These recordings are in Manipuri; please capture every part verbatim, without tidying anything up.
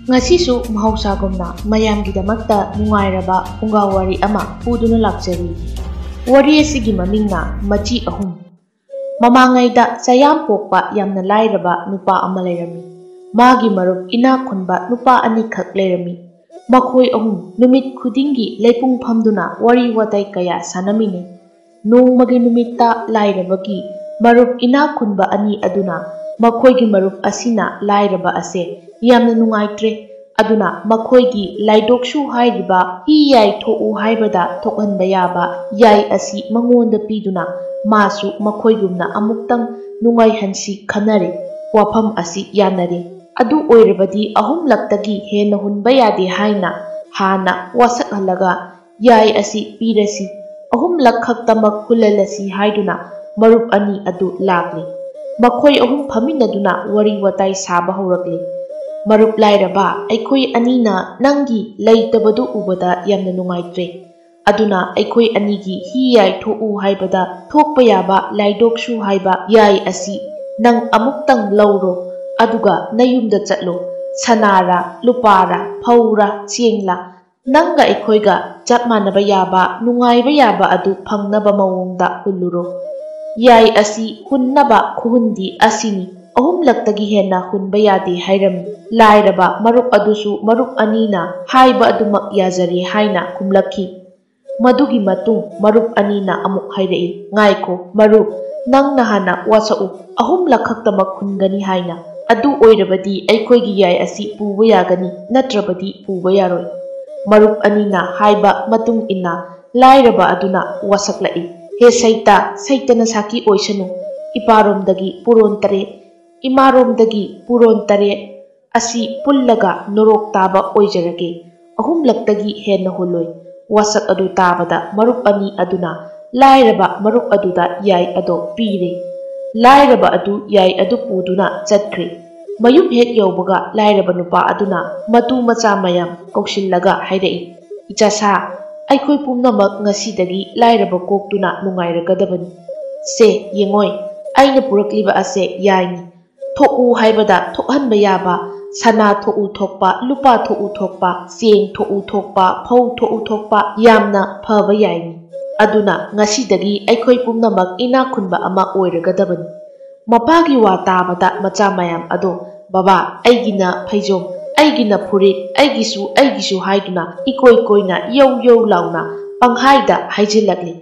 ꯉꯁꯤꯁꯨ ꯃꯍꯧꯁꯥꯒꯨꯝꯅ ꯃꯌꯥꯝꯒꯤꯗꯃꯛꯇ ꯅꯨꯡꯉꯥꯏꯔꯕ ꯐꯨꯡꯒꯥ ꯋꯥꯔꯤ ꯑꯃ ꯄꯨꯗꯨꯅ ꯂꯥꯛꯆꯔꯤ꯫ ꯋꯥꯔꯤ ꯑꯁꯤꯒꯤ ꯃꯃꯤꯡꯅ ꯃꯆꯤ ꯑꯍꯨꯝ꯫ ꯃꯃꯥꯡꯉꯩꯗ ꯆꯌꯥꯝ ꯄꯣꯛꯄ ꯌꯥꯝꯅ ꯂꯥꯏꯔꯕ ꯅꯨꯄꯥ ꯑꯃ ꯂꯩꯔꯝꯃꯤ꯫ ꯃꯥꯒꯤ ꯃꯔꯨꯞ ꯏꯅꯥꯛ ꯈꯨꯟꯕ ꯅꯨꯄꯥ ꯑꯅꯤꯈꯛ ꯂꯩꯔꯝꯃꯤ꯫ ꯃꯈꯣꯏ ꯑꯍꯨꯝ ꯅꯨꯃꯤꯠ ꯈꯨꯗꯤꯡꯒꯤ ꯂꯩꯄꯨꯡ ꯐꯝꯗꯨꯅ ꯋꯥꯔꯤ ꯋꯥꯇꯥꯏ ꯀꯌꯥ ꯁꯥꯟꯅꯃꯤꯟꯅꯩ꯫ ꯅꯣꯡꯃꯒꯤ ꯅꯨꯃꯤꯠꯇ ꯂꯥꯏꯔꯕꯒꯤ ꯃꯔꯨꯞ ꯏꯅꯥꯛ ꯈꯨꯟꯕ ꯑꯅꯤ ꯑꯗꯨꯅ ꯃꯈꯣꯏꯒꯤ ꯃꯔꯨꯞ ꯑꯁꯤꯅ ꯂꯥꯏꯔꯕ ꯑꯁꯦ ꯌꯥꯝꯅ ꯅꯨꯡꯉꯥꯏꯇ꯭ꯔꯦ, ꯑꯗꯨꯅ ꯃꯈꯣꯏꯒꯤ ꯂꯥꯏꯗꯣꯛꯁꯨ ꯍꯥꯏꯔꯤꯕ ꯍꯤ ꯌꯥꯏ ꯊꯣꯛꯎ ꯍꯥꯏꯕꯗ ꯊꯣꯛꯍꯟꯕ ꯌꯥꯕ ꯌꯥꯏ ꯑꯁꯤ ꯃꯉꯣꯟꯗ ꯄꯤꯗꯨꯅ ꯃꯥꯁꯨ ꯃꯈꯣꯏꯒꯨꯝꯅ ꯑꯃꯨꯛꯇꯪ ꯅꯨꯡꯉꯥꯏꯍꯟꯁꯤ ꯈꯟꯅꯔꯦ꯫ ꯋꯥꯐꯝ ꯑꯁꯤ ꯌꯥꯅꯔꯦ꯫ ꯑꯗꯨ ꯑꯣꯏꯔꯕꯗꯤ ꯑꯍꯨꯝꯂꯛꯇꯒꯤ ꯍꯦꯟꯅ ꯍꯨꯟꯕ ꯌꯥꯗꯦ ꯍꯥꯏꯅ ꯍꯥꯟꯅ ꯋꯥꯁꯛꯍꯜꯂꯒ ꯌꯥꯏ ꯑꯁꯤ ꯄꯤꯔꯁꯤ, ꯑꯍꯨꯝꯂꯛ ꯈꯛꯇꯃꯛ ꯍꯨꯜꯍꯜꯂꯁꯤ ꯍꯥꯏꯗꯨꯅ ꯃꯔꯨꯞ ꯑꯅꯤ ꯑꯗꯨ ꯂꯥꯛꯂꯦ꯫ ꯃꯈꯣꯏ ꯑꯍꯨꯝ ꯐꯝꯃꯤꯟꯅꯗꯨꯅ ꯋꯥꯔꯤ ꯋꯥꯇꯥꯏ ꯁꯥꯕ ꯍꯧꯔꯛꯂꯦ꯫ "ꯃꯔꯨꯞ ꯂꯥꯏꯔꯕ, ꯑꯩꯈꯣꯏ ꯑꯅꯤꯅ ꯅꯪꯒꯤ ꯂꯩꯇꯕꯗꯨ ꯎꯕꯗ ꯌꯥꯝꯅ ꯅꯨꯡꯉꯥꯏꯇ꯭ꯔꯦ꯫ ꯑꯗꯨꯅ ꯑꯩꯈꯣꯏ ꯑꯅꯤꯒꯤ ꯍꯤ ꯌꯥꯏ ꯊꯣꯛꯎ ꯍꯥꯏꯕꯗ ꯊꯣꯛꯄ ꯌꯥꯕ ꯂꯥꯏꯗꯣꯛꯁꯨ ꯍꯥꯏꯕ ꯌꯥꯏ ꯑꯁꯤ ꯅꯪ ꯑꯃꯨꯛꯇꯪ ꯂꯧꯔꯣ, ꯑꯗꯨꯒ ꯅꯌꯨꯝꯗ ꯆꯠꯂꯣ꯫ ꯁꯅꯥꯔꯥ, ꯂꯨꯄꯥꯔꯥ, ꯐꯧꯔꯥ, ꯆꯦꯡꯂꯥ, ꯅꯪꯒ ꯑꯩꯈꯣꯏꯒ ꯆꯞ ꯃꯥꯟꯅꯕ ꯌꯥꯕ, ꯅꯨꯡꯉꯥꯏꯕ ꯌꯥꯕ ꯑꯗꯨ ꯐꯪꯅꯕ ꯃꯑꯣꯡꯗ ꯍꯨꯜꯂꯨꯔꯣ꯫ ꯌꯥꯏ ꯑꯁꯤ ꯍꯨꯟꯅꯕ ꯈꯨꯍꯨꯟꯗꯤ ꯑꯁꯤꯅꯤ, ꯑꯍꯨꯝꯂꯛꯇꯒꯤ ꯍꯦꯟꯅ ꯍꯨꯟꯕ ꯌꯥꯗꯦ" ꯍꯥꯏꯔꯝꯃꯤ꯫ ꯂꯥꯏꯔꯕ ꯃꯔꯨꯞ ꯑꯗꯨꯁꯨ ꯃꯔꯨꯞ ꯑꯅꯤꯅ ꯍꯥꯏꯕ ꯑꯗꯨꯃꯛ ꯌꯥꯖꯔꯦ ꯍꯥꯏꯅ ꯈꯨꯝꯂꯛꯈꯤ꯫ ꯃꯗꯨꯒꯤ ꯃꯇꯨꯡ ꯃꯔꯨꯞ ꯑꯅꯤꯅ ꯑꯃꯨꯛ ꯍꯥꯏꯔꯛꯏ, "ꯉꯥꯏꯈꯣ, ꯃꯔꯨꯞ, ꯅꯪꯅ ꯍꯥꯟꯅ ꯋꯥꯁꯛꯎ, ꯑꯍꯨꯝꯂꯛ ꯈꯛꯇꯃꯛ ꯍꯨꯟꯒꯅꯤ ꯍꯥꯏꯅ꯫ ꯑꯗꯨ ꯑꯣꯏꯔꯕꯗꯤ ꯑꯩꯈꯣꯏꯒꯤ ꯌꯥꯏ ꯑꯁꯤ ꯄꯨꯕ ꯌꯥꯒꯅꯤ, ꯅꯠꯇ꯭ꯔꯕꯗꯤ ꯄꯨꯕ ꯌꯥꯔꯣꯏ"꯫ ꯃꯔꯨꯞ ꯑꯅꯤꯅ ꯍꯥꯏꯕ ꯃꯇꯨꯡ ꯏꯟꯅ ꯂꯥꯏꯔꯕ ꯑꯗꯨꯅ ꯋꯥꯁꯛꯂꯛꯏ, "ꯍꯦ ꯁꯩꯇ, ꯁꯩꯇꯅ ꯁꯥꯈꯤ ꯑꯣꯏꯁꯅꯨ꯫ ꯏꯄꯥꯔꯣꯝꯗꯒꯤ ꯄꯨꯔꯣꯟ ꯇꯔꯦꯠ, ꯏꯃꯥꯔꯣꯝꯗꯒꯤ ꯄꯨꯔꯣꯟ ꯇꯔꯦꯠ ꯑꯁꯤ ꯄꯨꯜꯂꯒ ꯅꯣꯔꯣꯛ ꯇꯥꯕ ꯑꯣꯏꯖꯔꯒꯦ꯫ ꯑꯍꯨꯝꯂꯛꯇꯒꯤ ꯍꯦꯟꯅ ꯍꯨꯜꯂꯣꯏ"꯫ ꯋꯥꯁꯛ ꯑꯗꯨ ꯇꯥꯕꯗ ꯃꯔꯨꯞ ꯑꯅꯤ ꯑꯗꯨꯅ ꯂꯥꯏꯔꯕ ꯃꯔꯨꯞ ꯑꯗꯨꯗ ꯌꯥꯏ ꯑꯗꯣ ꯄꯤꯔꯦ꯫ ꯂꯥꯏꯔꯕ ꯑꯗꯨ ꯌꯥꯏ ꯑꯗꯨ ꯄꯨꯗꯨꯅ ꯆꯠꯈ꯭ꯔꯦ꯫ ꯃꯌꯨꯝ ꯍꯦꯛ ꯌꯧꯕꯒ ꯂꯥꯏꯔꯕ ꯅꯨꯄꯥ ꯑꯗꯨꯅ ꯃꯇꯨ ꯃꯆꯥ ꯃꯌꯥꯝ ꯀꯧꯁꯤꯜꯂꯒ ꯍꯥꯏꯔꯛꯏ, "ꯏꯆꯥꯁꯥ, ꯑꯩꯈꯣꯏ ꯄꯨꯝꯅꯃꯛ ꯉꯁꯤꯗꯒꯤ ꯂꯥꯏꯔꯕ ꯀꯣꯛꯇꯨꯅ ꯅꯨꯡꯉꯥꯏꯔꯒꯗꯕꯅꯤ꯫ ꯁꯦ, ꯌꯦꯡꯉꯣꯏ, ꯑꯩꯅ ꯄꯨꯔꯛꯂꯤꯕ ꯑꯁꯦ ꯌꯥꯏꯅꯤ꯫ ꯊꯣꯛꯎ ꯍꯥꯏꯕꯗ ꯊꯣꯛꯍꯟꯕ ꯌꯥꯕ, ꯁꯅꯥ ꯊꯣꯛꯎ ꯊꯣꯛꯄ, ꯂꯨꯄꯥ ꯊꯣꯛꯎ ꯊꯣꯛꯄ, ꯆꯦꯡ ꯊꯣꯛꯎ ꯊꯣꯛꯄ, ꯐꯧ ꯊꯣꯛꯎ ꯊꯣꯛꯄ ꯌꯥꯝꯅ ꯐꯕ ꯌꯥꯏꯅꯤ꯫ ꯑꯗꯨꯅ ꯉꯁꯤꯗꯒꯤ ꯑꯩꯈꯣꯏ ꯄꯨꯝꯅꯃꯛ ꯏꯅꯥꯛ ꯈꯨꯟꯕ ꯑꯃ ꯑꯣꯏꯔꯒꯗꯕꯅꯤ꯫ ꯃꯄꯥꯒꯤ ꯋꯥ ꯇꯥꯕꯗ ꯃꯆꯥ ꯃꯌꯥꯝ ꯑꯗꯣ, "ꯕꯕꯥ, ꯑꯩꯒꯤꯅ ꯐꯩꯖꯣꯝ, ꯑꯩꯒꯤꯅ ꯐꯨꯔꯤꯠ, ꯑꯩꯒꯤꯁꯨ, ꯑꯩꯒꯤꯁꯨ" ꯍꯥꯏꯗꯨꯅ ꯏꯀꯣꯏ ꯀꯣꯏꯅ ꯌꯧ ꯌꯧ ꯂꯥꯎꯅ ꯄꯪꯍꯥꯏꯗ ꯍꯥꯏꯖꯤꯜꯂꯛꯂꯤ꯫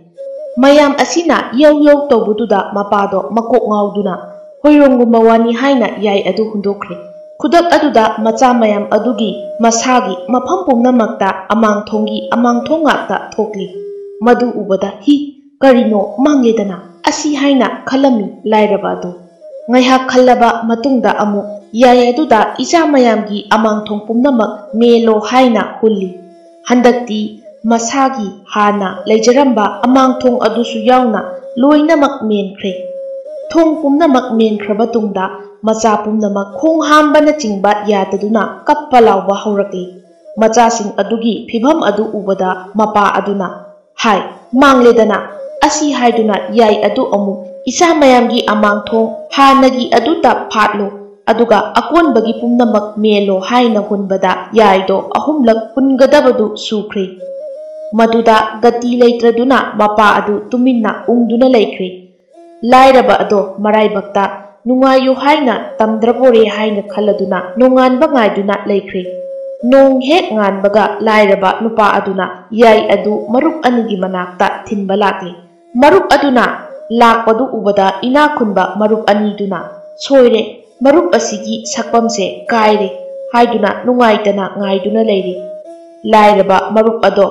ꯃꯌꯥꯝ ꯑꯁꯤꯅ ꯌꯧ ꯌꯧ ꯇꯧꯕꯗꯨꯗ ꯃꯄꯥꯗꯣ ꯃꯀꯣꯛ ꯉꯥꯎꯗꯨꯅ ꯍꯣꯏꯔꯣꯡꯒꯨꯝꯕ ꯋꯥꯅꯤ ꯍꯥꯏꯅ ꯌꯥꯏ ꯑꯗꯨ ꯍꯨꯟꯗꯣꯛꯈ꯭ꯔꯦ꯫ ꯈꯨꯗꯛ ꯑꯗꯨꯗ ꯃꯆꯥ ꯃꯌꯥꯝ ꯑꯗꯨꯒꯤ ꯃꯁꯥꯒꯤ ꯃꯐꯝ ꯄꯨꯝꯅꯃꯛꯇ ꯑꯃꯥꯡꯊꯣꯡꯒꯤ ꯑꯃꯥꯡꯊꯣꯡ ꯉꯥꯛꯇ ꯊꯣꯛꯂꯤ꯫ ꯃꯗꯨ ꯎꯕꯗ, "ꯍꯤ, ꯀꯔꯤꯅꯣ ꯃꯥꯡꯂꯦꯗꯅ?" ꯑꯁꯤ ꯍꯥꯏꯅ ꯈꯜꯂꯝꯃꯤ ꯂꯥꯏꯔꯕ ꯑꯗꯨ꯫ ꯉꯥꯏꯍꯥꯛ ꯈꯜꯂꯕ ꯃꯇꯨꯡꯗ ꯑꯃꯨꯛ ꯌꯥꯏ ꯑꯗꯨꯗ ꯏꯆꯥ ꯃꯌꯥꯝꯒꯤ ꯑꯃꯥꯡꯊꯣꯡ ꯄꯨꯝꯅꯃꯛ ꯃꯦꯜꯂꯣ ꯍꯥꯏꯅ ꯍꯨꯜꯂꯤ꯫ ꯍꯟꯗꯛꯇꯤ ꯃꯁꯥꯒꯤ ꯍꯥꯟꯅ ꯂꯩꯖꯔꯝꯕ ꯑꯃꯥꯡꯊꯣꯡ ꯑꯗꯨꯁꯨ ꯌꯥꯎꯅ ꯂꯣꯏꯅꯃꯛ ꯃꯦꯟꯈ꯭ꯔꯦ꯫ ꯊꯣꯡ ꯄꯨꯝꯅꯃꯛ ꯃꯦꯟꯈ꯭ꯔꯕ ꯇꯨꯡꯗ ꯃꯆꯥ ꯄꯨꯝꯅꯃꯛ ꯈꯣꯡ ꯍꯥꯝꯕꯅꯆꯤꯡꯕ ꯌꯥꯗꯗꯨꯅ ꯀꯞꯄ ꯂꯥꯎꯕ ꯍꯧꯔꯛꯂꯤ꯫ ꯃꯆꯥꯁꯤꯡ ꯑꯗꯨꯒꯤ ꯐꯤꯚꯝ ꯑꯗꯨ ꯎꯕꯗ ꯃꯄꯥ ꯑꯗꯨꯅ, "ꯍꯥꯏ, ꯃꯥꯡꯂꯦꯗꯅ, ꯑꯁꯤ ꯍꯥꯏꯗꯨꯅ ꯌꯥꯏ ꯑꯗꯨ ꯑꯃꯨꯛ ꯏꯆꯥ ꯃꯌꯥꯝꯒꯤ ꯑꯃꯥꯡꯊꯣꯡ ꯍꯥꯟꯅꯒꯤ ꯑꯗꯨꯇ ꯐꯥꯠꯂꯣ, ꯑꯗꯨꯒ ꯑꯀꯣꯟꯕꯒꯤ ꯄꯨꯝꯅꯃꯛ ꯃꯦꯜꯂꯣ" ꯍꯥꯏꯅ ꯍꯨꯟꯕꯗ ꯌꯥꯏꯗꯣ ꯑꯍꯨꯝꯂꯛ ꯍꯨꯟꯒꯗꯕꯗꯨ ꯁꯨꯈ꯭ꯔꯦ꯫ ꯃꯗꯨꯗ ꯒꯇꯤ ꯂꯩꯇ꯭ꯔꯗꯨꯅ ꯃꯄꯥ ꯑꯗꯨ ꯇꯨꯃꯤꯟꯅ ꯎꯪꯗꯨꯅ ꯂꯩꯈ꯭ꯔꯦ꯫ ꯂꯥꯏꯔꯕ ꯑꯗꯣ ꯃꯔꯥꯏꯕꯛꯇ ꯅꯨꯡꯉꯥꯏꯌꯨ ꯍꯥꯏꯅ ꯇꯝꯗ꯭ꯔꯕꯣꯔꯦ ꯍꯥꯏꯅ ꯈꯜꯂꯗꯨꯅ ꯅꯣꯡꯉꯥꯟꯕ ꯉꯥꯏꯗꯨꯅ ꯂꯩꯈ꯭ꯔꯦ꯫ ꯅꯣꯡ ꯍꯦꯛ ꯉꯥꯟꯕꯒ ꯂꯥꯏꯔꯕ ꯅꯨꯄꯥ ꯑꯗꯨꯅ ꯌꯥꯏ ꯑꯗꯨ ꯃꯔꯨꯞ ꯑꯅꯤꯒꯤ ꯃꯅꯥꯛꯇ ꯊꯤꯟꯕ ꯂꯥꯛꯂꯦ꯫ ꯃꯔꯨꯞ ꯑꯗꯨꯅ ꯂꯥꯛꯄꯗꯨ ꯎꯕꯗ ꯏꯅꯥꯛ ꯈꯨꯟꯕ ꯃꯔꯨꯞ ꯑꯅꯤꯗꯨꯅ, "ꯁꯣꯏꯔꯦ, ꯃꯔꯨꯞ ꯑꯁꯤꯒꯤ ꯁꯛꯐꯝꯁꯦ ꯀꯥꯏꯔꯦ" ꯍꯥꯏꯗꯨꯅ ꯅꯨꯡꯉꯥꯏꯇꯅ ꯉꯥꯏꯗꯨꯅ ꯂꯩꯔꯤ꯫ ꯂꯥꯏꯔꯕ ꯃꯔꯨꯞ ꯑꯗꯣ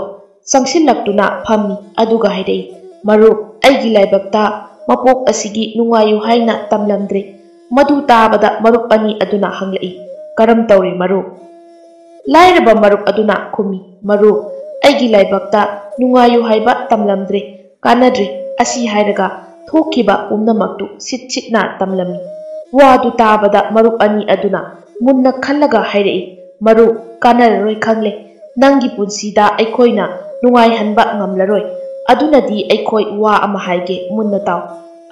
ꯆꯪꯁꯤꯜꯂꯛꯇꯨꯅ ꯐꯝꯃꯤ, ꯑꯗꯨꯒ ꯍꯥꯏꯔꯛꯏ, "ꯃꯔꯨꯞ, ꯑꯩꯒꯤ ꯂꯥꯏꯕꯛꯇ ꯃꯄꯣꯛ ꯑꯁꯤꯒꯤ ꯅꯨꯡꯉꯥꯏꯌꯨ ꯍꯥꯏꯅ ꯇꯝꯂꯝꯗ꯭ꯔꯦ"꯫ ꯃꯗꯨ ꯇꯥꯕꯗ ꯃꯔꯨꯞ ꯑꯅꯤ ꯑꯗꯨꯅ ꯍꯪꯂꯛꯏ, "ꯀꯔꯝ ꯇꯧꯔꯦ ꯃꯔꯨꯞ?" ꯂꯥꯏꯔꯕ ꯃꯔꯨꯞ ꯑꯗꯨꯅ ꯈꯨꯝꯃꯤ, "ꯃꯔꯨꯞ, ꯑꯩꯒꯤ ꯂꯥꯏꯕꯛꯇ ꯅꯨꯡꯉꯥꯏꯌꯨ ꯍꯥꯏꯕ ꯇꯝꯂꯝꯗ꯭ꯔꯦ, ꯀꯥꯟꯅꯗ꯭ꯔꯦ" ꯑꯁꯤ ꯍꯥꯏꯔꯒ ꯊꯣꯛꯈꯤꯕ ꯄꯨꯝꯅꯃꯛꯇꯨ ꯁꯤꯠ ꯁꯤꯠꯅ ꯇꯝꯂꯝꯃꯤ꯫ ꯋꯥꯗꯨ ꯇꯥꯕꯗ ꯃꯔꯨꯞ ꯑꯅꯤ ꯑꯗꯨꯅ ꯃꯨꯟꯅ ꯈꯜꯂꯒ ꯍꯥꯏꯔꯛꯏ, "ꯃꯔꯨꯞ, ꯀꯥꯟꯅꯔꯔꯣꯏ ꯈꯪꯂꯦ꯫ ꯅꯪꯒꯤ ꯄꯨꯟꯁꯤꯗ ꯑꯩꯈꯣꯏꯅ ꯅꯨꯡꯉꯥꯏꯍꯟꯕ ꯉꯝꯂꯔꯣꯏ꯫ ꯑꯗꯨꯅꯗꯤ ꯑꯩꯈꯣꯏ ꯋꯥ ꯑꯃ ꯍꯥꯏꯒꯦ, ꯃꯨꯟꯅ ꯇꯥꯎ꯫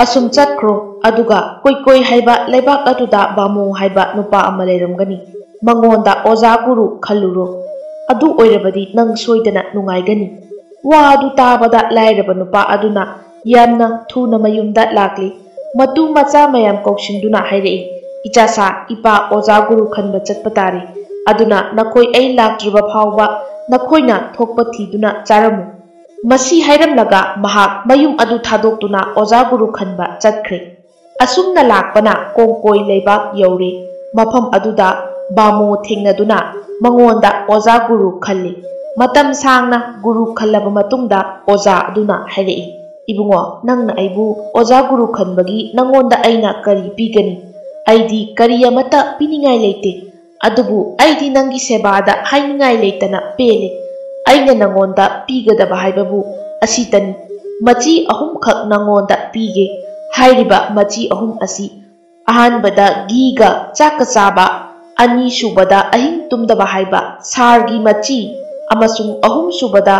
ꯑꯁꯨꯝ ꯆꯠꯈ꯭ꯔꯣ, ꯑꯗꯨꯒ ꯀꯣꯏꯀꯣꯏ ꯍꯥꯏꯕ ꯂꯩꯕꯥꯛ ꯑꯗꯨꯗ ꯕꯥꯃꯣ ꯍꯥꯏꯕ ꯅꯨꯄꯥ ꯑꯃ ꯂꯩꯔꯝꯒꯅꯤ꯫ ꯃꯉꯣꯟꯗ ꯑꯣꯖꯥ ꯒꯨꯔꯨ ꯈꯜꯂꯨꯔꯣ꯫ ꯑꯗꯨ ꯑꯣꯏꯔꯕꯗꯤ ꯅꯪ ꯁꯣꯏꯗꯅ ꯅꯨꯡꯉꯥꯏꯒꯅꯤ꯫ ꯋꯥ ꯑꯗꯨ ꯇꯥꯕꯗ ꯂꯥꯏꯔꯕ ꯅꯨꯄꯥ ꯑꯗꯨꯅ ꯌꯥꯝꯅ ꯊꯨꯅ ꯃꯌꯨꯝꯗ ꯂꯥꯛꯂꯤ꯫ ꯃꯇꯨ ꯃꯆꯥ ꯃꯌꯥꯝ ꯀꯧꯁꯤꯟꯗꯨꯅ ꯍꯥꯏꯔꯛꯏ, "ꯏꯆꯥꯁꯥ, ꯏꯄꯥ ꯑꯣꯖꯥ ꯒꯨꯔꯨ ꯈꯟꯕ ꯆꯠꯄ ꯇꯥꯔꯦ꯫ ꯑꯗꯨꯅ ꯅꯈꯣꯏ ꯑꯩ ꯂꯥꯛꯇ꯭ꯔꯤꯕ ꯐꯥꯎꯕ ꯅꯈꯣꯏꯅ ꯊꯣꯛꯄ ꯊꯤꯗꯨꯅ ꯆꯥꯔꯝꯃꯨ"꯫ ꯃꯁꯤ ꯍꯥꯏꯔꯝꯂꯒ ꯃꯍꯥꯛ ꯃꯌꯨꯝ ꯑꯗꯨ ꯊꯥꯗꯣꯛꯇꯨꯅ ꯑꯣꯖꯥ ꯒꯨꯔꯨ ꯈꯟꯕ ꯆꯠꯈ꯭ꯔꯦ꯫ ꯑꯁꯨꯝꯅ ꯂꯥꯛꯄꯅ ꯀꯣꯡꯀꯣꯏ ꯂꯩꯕꯥꯛ ꯌꯧꯔꯦ꯫ ꯃꯐꯝ ꯑꯗꯨꯗ ꯕꯥꯃꯣ ꯊꯦꯡꯅꯗꯨꯅ ꯃꯉꯣꯟꯗ ꯑꯣꯖꯥ ꯒꯨꯔꯨ ꯈꯜꯂꯤ꯫ ꯃꯇꯝ ꯁꯥꯡꯅ ꯒꯨꯔꯨ ꯈꯜꯂꯕ ꯃꯇꯨꯡꯗ ꯑꯣꯖꯥ ꯑꯗꯨꯅ ꯍꯥꯏꯔꯛꯏ, "ꯏꯕꯨꯡꯉꯣ, ꯅꯪꯅ ꯑꯩꯕꯨ ꯑꯣꯖꯥ ꯒꯨꯔꯨ ꯈꯟꯕꯒꯤ ꯅꯪꯉꯣꯟꯗ ꯑꯩꯅ ꯀꯔꯤ ꯄꯤꯒꯅꯤ? ꯑꯩꯗꯤ ꯀꯔꯤ ꯑꯃꯠꯇ ꯄꯤꯅꯤꯡꯉꯥꯏ ꯂꯩꯇꯦ꯫ ꯑꯗꯨꯕꯨ ꯑꯩꯗꯤ ꯅꯪꯒꯤ ꯁꯦꯕꯥꯗ ꯍꯥꯏꯅꯤꯡꯉꯥꯏ ꯂꯩꯇꯅ ꯄꯦꯜꯂꯦ꯫ ꯑꯩꯅ ꯅꯪꯉꯣꯟꯗ ꯄꯤꯒꯗꯕ ꯍꯥꯏꯕꯕꯨ ꯑꯁꯤꯇꯅꯤ꯫ ꯃꯆꯤ ꯑꯍꯨꯝꯈꯛ ꯅꯪꯉꯣꯟꯗ ꯄꯤꯒꯦ꯫ ꯍꯥꯏꯔꯤꯕ ꯃꯆꯤ ꯑꯍꯨꯝ ꯑꯁꯤ ꯑꯍꯥꯟꯕꯗ ꯘꯤꯒ ꯆꯥꯛꯀ ꯆꯥꯕ, ꯑꯅꯤꯁꯨꯕꯗ ꯑꯍꯤꯡ ꯇꯨꯝꯗꯕ ꯍꯥꯏꯕ ꯁꯥꯔꯒꯤ ꯃꯆꯤ, ꯑꯃꯁꯨꯡ ꯑꯍꯨꯝꯁꯨꯕꯗ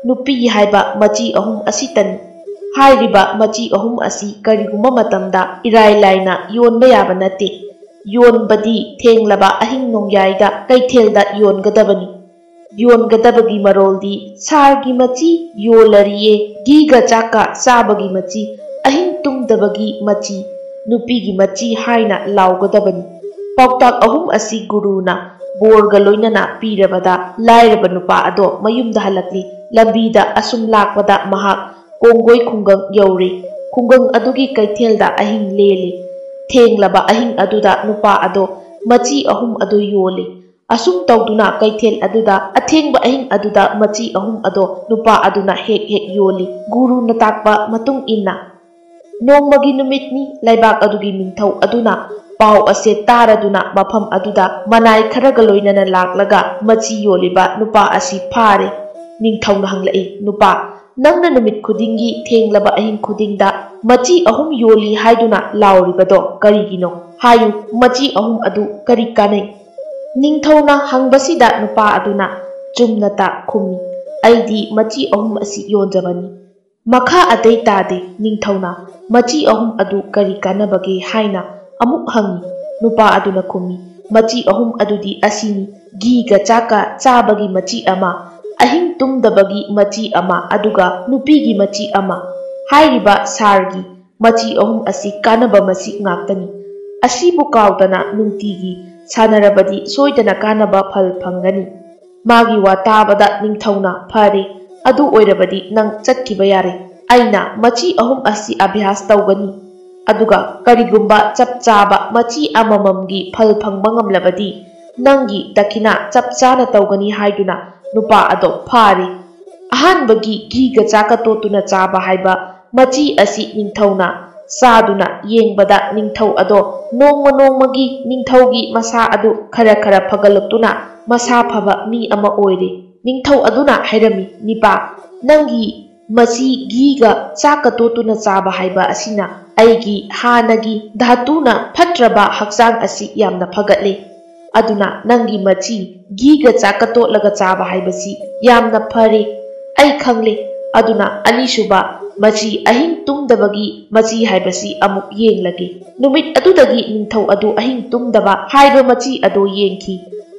ꯅꯨꯄꯤ ꯍꯥꯏꯕ ꯃꯆꯤ ꯑꯍꯨꯝ ꯑꯁꯤꯇꯅꯤ꯫ ꯍꯥꯏꯔꯤꯕ ꯃꯆꯤ ꯑꯍꯨꯝ ꯑꯁꯤ ꯀꯔꯤꯒꯨꯝꯕ ꯃꯇꯝꯗ ꯏꯔꯥꯏ ꯂꯥꯏꯅ ꯌꯣꯟꯕ ꯌꯥꯕ ꯅꯠꯇꯦ꯫ ꯌꯣꯟꯕꯗꯤ ꯊꯦꯡꯂꯕ ꯑꯍꯤꯡ ꯅꯣꯡꯌꯥꯏꯗ ꯀꯩꯊꯦꯜꯗ ꯌꯣꯟꯒꯗꯕꯅꯤ꯫ ꯌꯣꯟꯒꯗꯕꯒꯤ ꯃꯔꯣꯜꯗꯤ ꯁꯥꯔꯒꯤ ꯃꯆꯤ ꯌꯣꯜꯂꯔꯤꯌꯦ, ꯘꯤꯒ ꯆꯥꯛꯀ ꯆꯥꯕꯒꯤ ꯃꯆꯤ, ꯑꯍꯤꯡ ꯇꯨꯝꯗꯕꯒꯤ ꯃꯆꯤ, ꯅꯨꯄꯤꯒꯤ ꯃꯆꯤ ꯍꯥꯏꯅ ꯂꯥꯎꯒꯗꯕꯅꯤ꯫ ꯄꯥꯎꯇꯥꯛ ꯑꯍꯨꯝ ꯑꯁꯤ ꯒꯨꯔꯨꯅ ꯕꯣꯔꯒ ꯂꯣꯏꯅꯅ ꯄꯤꯔꯕꯗ ꯂꯥꯏꯔꯕ ꯅꯨꯄꯥ ꯑꯗꯣ ꯃꯌꯨꯝꯗ ꯍꯜꯂꯛꯂꯤ꯫ ꯂꯝꯕꯤꯗ ꯑꯁꯨꯝ ꯂꯥꯛꯄꯗ ꯃꯍꯥꯛ ꯀꯣꯡꯒꯣꯏ ꯈꯨꯡꯒꯪ ꯌꯧꯔꯦ꯫ ꯈꯨꯡꯒꯪ ꯑꯗꯨꯒꯤ ꯀꯩꯊꯦꯜꯗ ꯑꯍꯤꯡ ꯂꯦꯜꯂꯤ꯫ ꯊꯦꯡꯂꯕ ꯑꯍꯤꯡ ꯑꯗꯨꯗ ꯅꯨꯄꯥ ꯑꯗꯣ ꯃꯆꯤ ꯑꯍꯨꯝ ꯑꯗꯨ ꯌꯣꯜꯂꯤ꯫ ꯑꯁꯨꯝ ꯇꯧꯗꯨꯅ ꯀꯩꯊꯦꯜ ꯑꯗꯨꯗ ꯑꯊꯦꯡꯕ ꯑꯍꯤꯡ ꯑꯗꯨꯗ ꯃꯆꯤ ꯑꯍꯨꯝ ꯑꯗꯣ ꯅꯨꯄꯥ ꯑꯗꯨꯅ ꯍꯦꯛ ꯍꯦꯛ ꯌꯣꯜꯂꯤ꯫ ꯒꯨꯔꯨꯅ ꯇꯥꯛꯄ ꯃꯇꯨꯡ ꯏꯟꯅ ꯅꯣꯡꯃꯒꯤ ꯅꯨꯃꯤꯠꯅꯤ꯫ ꯂꯩꯕꯥꯛ ꯑꯗꯨꯒꯤ ꯅꯤꯡꯊꯧ ꯑꯗꯨꯅ ꯄꯥꯎ ꯑꯁꯦ ꯇꯥꯔꯗꯨꯅ ꯃꯐꯝ ꯑꯗꯨꯗ ꯃꯅꯥꯏ ꯈꯔꯒ ꯂꯣꯏꯅꯅ ꯂꯥꯛꯂꯒ ꯃꯆꯤ ꯌꯣꯜꯂꯤꯕ ꯅꯨꯄꯥ ꯑꯁꯤ ꯐꯥꯔꯦ꯫ ꯅꯤꯡꯊꯧꯅ ꯍꯪꯂꯛꯏ, "ꯅꯨꯄꯥ, ꯅꯪꯅ ꯅꯨꯃꯤꯠ ꯈꯨꯗꯤꯡꯒꯤ ꯊꯦꯡꯂꯕ ꯑꯍꯤꯡ ꯈꯨꯗꯤꯡꯗ ꯃꯆꯤ ꯑꯍꯨꯝ ꯌꯣꯜꯂꯤ ꯍꯥꯏꯗꯨꯅ ꯂꯥꯎꯔꯤꯕꯗꯣ ꯀꯔꯤꯒꯤꯅꯣ? ꯍꯥꯏꯌꯨ, ꯃꯆꯤ ꯑꯍꯨꯝ ꯑꯗꯨ ꯀꯔꯤ ꯀꯥꯟꯅꯩ?" ꯅꯤꯡꯊꯧꯅ ꯍꯪꯕꯁꯤꯗ ꯅꯨꯄꯥ ꯑꯗꯨꯅ ꯆꯨꯝꯅꯇ ꯈꯨꯝꯃꯤ, "ꯑꯩꯗꯤ ꯃꯆꯤ ꯑꯍꯨꯝ ꯑꯁꯤ ꯌꯣꯟꯖꯕꯅꯤ"꯫ ꯃꯈꯥ ꯑꯇꯩ ꯇꯥꯗꯦ꯫ ꯅꯤꯡꯊꯧꯅ ꯃꯆꯤ ꯑꯍꯨꯝ ꯑꯗꯨ ꯀꯔꯤ ꯀꯥꯟꯅꯕꯒꯦ ꯍꯥꯏꯅ ꯑꯃꯨꯛ ꯍꯪꯉꯤ꯫ ꯅꯨꯄꯥ ꯑꯗꯨꯅ ꯈꯨꯝꯃꯤ, ꯃꯆꯤ ꯑꯍꯨꯝ ꯑꯗꯨꯗꯤ ꯑꯁꯤꯅꯤ: ꯘꯤꯒ ꯆꯥꯛꯀ ꯆꯥꯕꯒꯤ ꯃꯆꯤ ꯑꯃ, ꯑꯍꯤꯡ ꯇꯨꯝꯗꯕꯒꯤ ꯃꯆꯤ ꯑꯃ, ꯑꯗꯨꯒ ꯅꯨꯄꯤꯒꯤ ꯃꯆꯤ ꯑꯃ꯫ ꯍꯥꯏꯔꯤꯕ ꯁꯥꯔꯒꯤ ꯃꯆꯤ ꯑꯍꯨꯝ ꯑꯁꯤ ꯀꯥꯟꯅꯕ ꯃꯆꯤ ꯉꯥꯛꯇꯅꯤ꯫ ꯑꯁꯤꯕꯨ ꯀꯥꯎꯗꯅ ꯅꯨꯡꯇꯤꯒꯤ ꯁꯥꯟꯅꯔꯕꯗꯤ ꯁꯣꯏꯗꯅ ꯀꯥꯟꯅꯕ ꯐꯜ ꯐꯪꯒꯅꯤ꯫ ꯃꯥꯒꯤ ꯋꯥ ꯇꯥꯕꯗ ꯅꯤꯡꯊꯧꯅ, "ꯐꯔꯦ, ꯑꯗꯨ ꯑꯣꯏꯔꯕꯗꯤ ꯅꯪ ꯆꯠꯈꯤꯕ ꯌꯥꯔꯦ꯫ ꯑꯩꯅ ꯃꯆꯤ ꯑꯍꯨꯝ ꯑꯁꯤ ꯑꯚ꯭ꯌꯥꯁ ꯇꯧꯒꯅꯤ, ꯑꯗꯨꯒ ꯀꯔꯤꯒꯨꯝꯕ ꯆꯞ ꯆꯥꯕ ꯃꯆꯤ ꯑꯃꯃꯝꯒꯤ ꯐꯜ ꯐꯪꯕ ꯉꯝꯂꯕꯗꯤ ꯅꯪꯒꯤ ꯗꯈꯤꯅꯥ ꯆꯞ ꯆꯥꯅ ꯇꯧꯒꯅꯤ" ꯍꯥꯏꯗꯨꯅ ꯅꯨꯄꯥ ꯑꯗꯣ ꯐꯥꯔꯦ꯫ ꯑꯍꯥꯟꯕꯒꯤ ꯘꯤꯒ ꯆꯥꯛꯀ ꯇꯣꯠꯇꯨꯅ ꯆꯥꯕ ꯍꯥꯏꯕ ꯃꯆꯤ ꯑꯁꯤ ꯅꯤꯡꯊꯧꯅ ꯆꯥꯗꯨꯅ ꯌꯦꯡꯕꯗ ꯅꯤꯡꯊꯧ ꯑꯗꯣ ꯅꯣꯡꯃ ꯅꯣꯡꯃꯒꯤ ꯅꯤꯡꯊꯧꯒꯤ ꯃꯁꯥ ꯑꯗꯨ ꯈꯔ ꯈꯔ ꯐꯒꯠꯂꯛꯇꯨꯅ ꯃꯁꯥ ꯐꯕ ꯃꯤ ꯑꯃ ꯑꯣꯏꯔꯦ꯫ ꯅꯤꯡꯊꯧ ꯑꯗꯨꯅ ꯍꯥꯏꯔꯝꯃꯤ, "ꯅꯤꯄꯥ, ꯅꯪꯒꯤ ꯃꯆꯤ ꯘꯤꯒ ꯆꯥꯛꯀ ꯇꯣꯠꯇꯨꯅ ꯆꯥꯕ ꯍꯥꯏꯕ ꯑꯁꯤꯅ ꯑꯩꯒꯤ ꯍꯥꯟꯅꯒꯤ ꯙꯥꯇꯨꯅ ꯐꯠꯇ꯭ꯔꯕ ꯍꯛꯆꯥꯡ ꯑꯁꯤ ꯌꯥꯝꯅ ꯐꯒꯠꯂꯦ꯫ ꯑꯗꯨꯅ ꯅꯪꯒꯤ ꯃꯆꯤ ꯘꯤꯒ ꯆꯥꯛꯀ ꯇꯣꯠꯂꯒ ꯆꯥꯕ ꯍꯥꯏꯕꯁꯤ ꯌꯥꯝꯅ ꯐꯔꯦ꯫ ꯑꯩ ꯈꯪꯂꯦ꯫ ꯑꯗꯨꯅ ꯑꯅꯤꯁꯨꯕ ꯃꯆꯤ ꯑꯍꯤꯡ ꯇꯨꯝꯗꯕꯒꯤ ꯃꯆꯤ ꯍꯥꯏꯕꯁꯤ ꯑꯃꯨꯛ ꯌꯦꯡꯂꯒꯦ"꯫ ꯅꯨꯃꯤꯠ ꯑꯗꯨꯗꯒꯤ ꯅꯤꯡꯊꯧ ꯑꯗꯨ ꯑꯍꯤꯡ ꯇꯨꯝꯗꯕ ꯍꯥꯏꯕ ꯃꯆꯤ ꯑꯗꯨ ꯌꯦꯡꯈꯤ꯫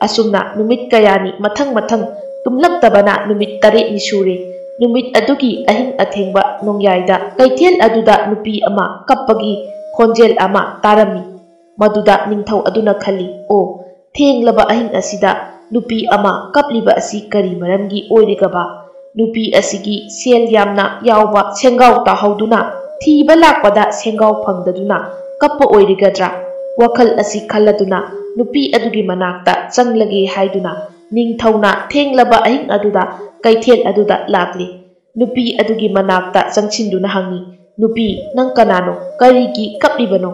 ꯑꯁꯨꯝꯅ ꯅꯨꯃꯤꯠ ꯀꯌꯥꯅꯤ ꯃꯊꯪ ꯃꯊꯪ ꯇꯨꯝꯂꯛꯇꯕꯅ ꯅꯨꯃꯤꯠ ꯇꯔꯦꯠꯅꯤ ꯁꯨꯔꯦ꯫ ꯅꯨꯃꯤꯠ ꯑꯗꯨꯒꯤ ꯑꯍꯤꯡ ꯑꯊꯦꯡꯕ ꯅꯣꯡꯌꯥꯏꯗ ꯀꯩꯊꯦꯜ ꯑꯗꯨꯗ ꯅꯨꯄꯤ ꯑꯃ ꯀꯞꯄꯒꯤ ꯈꯣꯟꯖꯦꯜ ꯑꯃ ꯇꯥꯔꯝꯃꯤ꯫ ꯃꯗꯨꯗ ꯅꯤꯡꯊꯧ ꯑꯗꯨꯅ ꯈꯜꯂꯤ, "ꯑꯣ, ꯊꯦꯡꯂꯕ ꯑꯍꯤꯡ ꯑꯁꯤꯗ ꯅꯨꯄꯤ ꯑꯃ ꯀꯞꯂꯤꯕ ꯑꯁꯤ ꯀꯔꯤ ꯃꯔꯝꯒꯤ ꯑꯣꯏꯔꯤꯒꯕ? ꯅꯨꯄꯤ ꯑꯁꯤꯒꯤ ꯁꯦꯜ ꯌꯥꯝꯅ ꯌꯥꯎꯕ ꯁꯦꯡꯒꯥꯎ ꯇꯥꯍꯧꯗꯨꯅ ꯊꯤꯕ ꯂꯥꯛꯄꯗ ꯁꯦꯡꯒꯥꯎ ꯐꯪꯗꯗꯨꯅ ꯀꯞꯄ ꯑꯣꯏꯔꯤꯒꯗ꯭ꯔꯥ?" ꯋꯥꯈꯜ ꯑꯁꯤ ꯈꯜꯂꯗꯨꯅ ꯅꯨꯄꯤ ꯑꯗꯨꯒꯤ ꯃꯅꯥꯛꯇ ꯆꯪꯂꯒꯦ ꯍꯥꯏꯗꯨꯅ ꯅꯤꯡꯊꯧꯅ ꯊꯦꯡꯂꯕ ꯑꯍꯤꯡ ꯑꯗꯨꯗ ꯀꯩꯊꯦꯜ ꯑꯗꯨꯗ ꯂꯥꯛꯂꯤ꯫ ꯅꯨꯄꯤ ꯑꯗꯨꯒꯤ ꯃꯅꯥꯛꯇ ꯆꯪꯁꯤꯟꯗꯨꯅ ꯍꯪꯉꯤ, "ꯅꯨꯄꯤ, ꯅꯪ ꯀꯅꯥꯅꯣ? ꯀꯔꯤꯒꯤ ꯀꯞꯂꯤꯕꯅꯣ?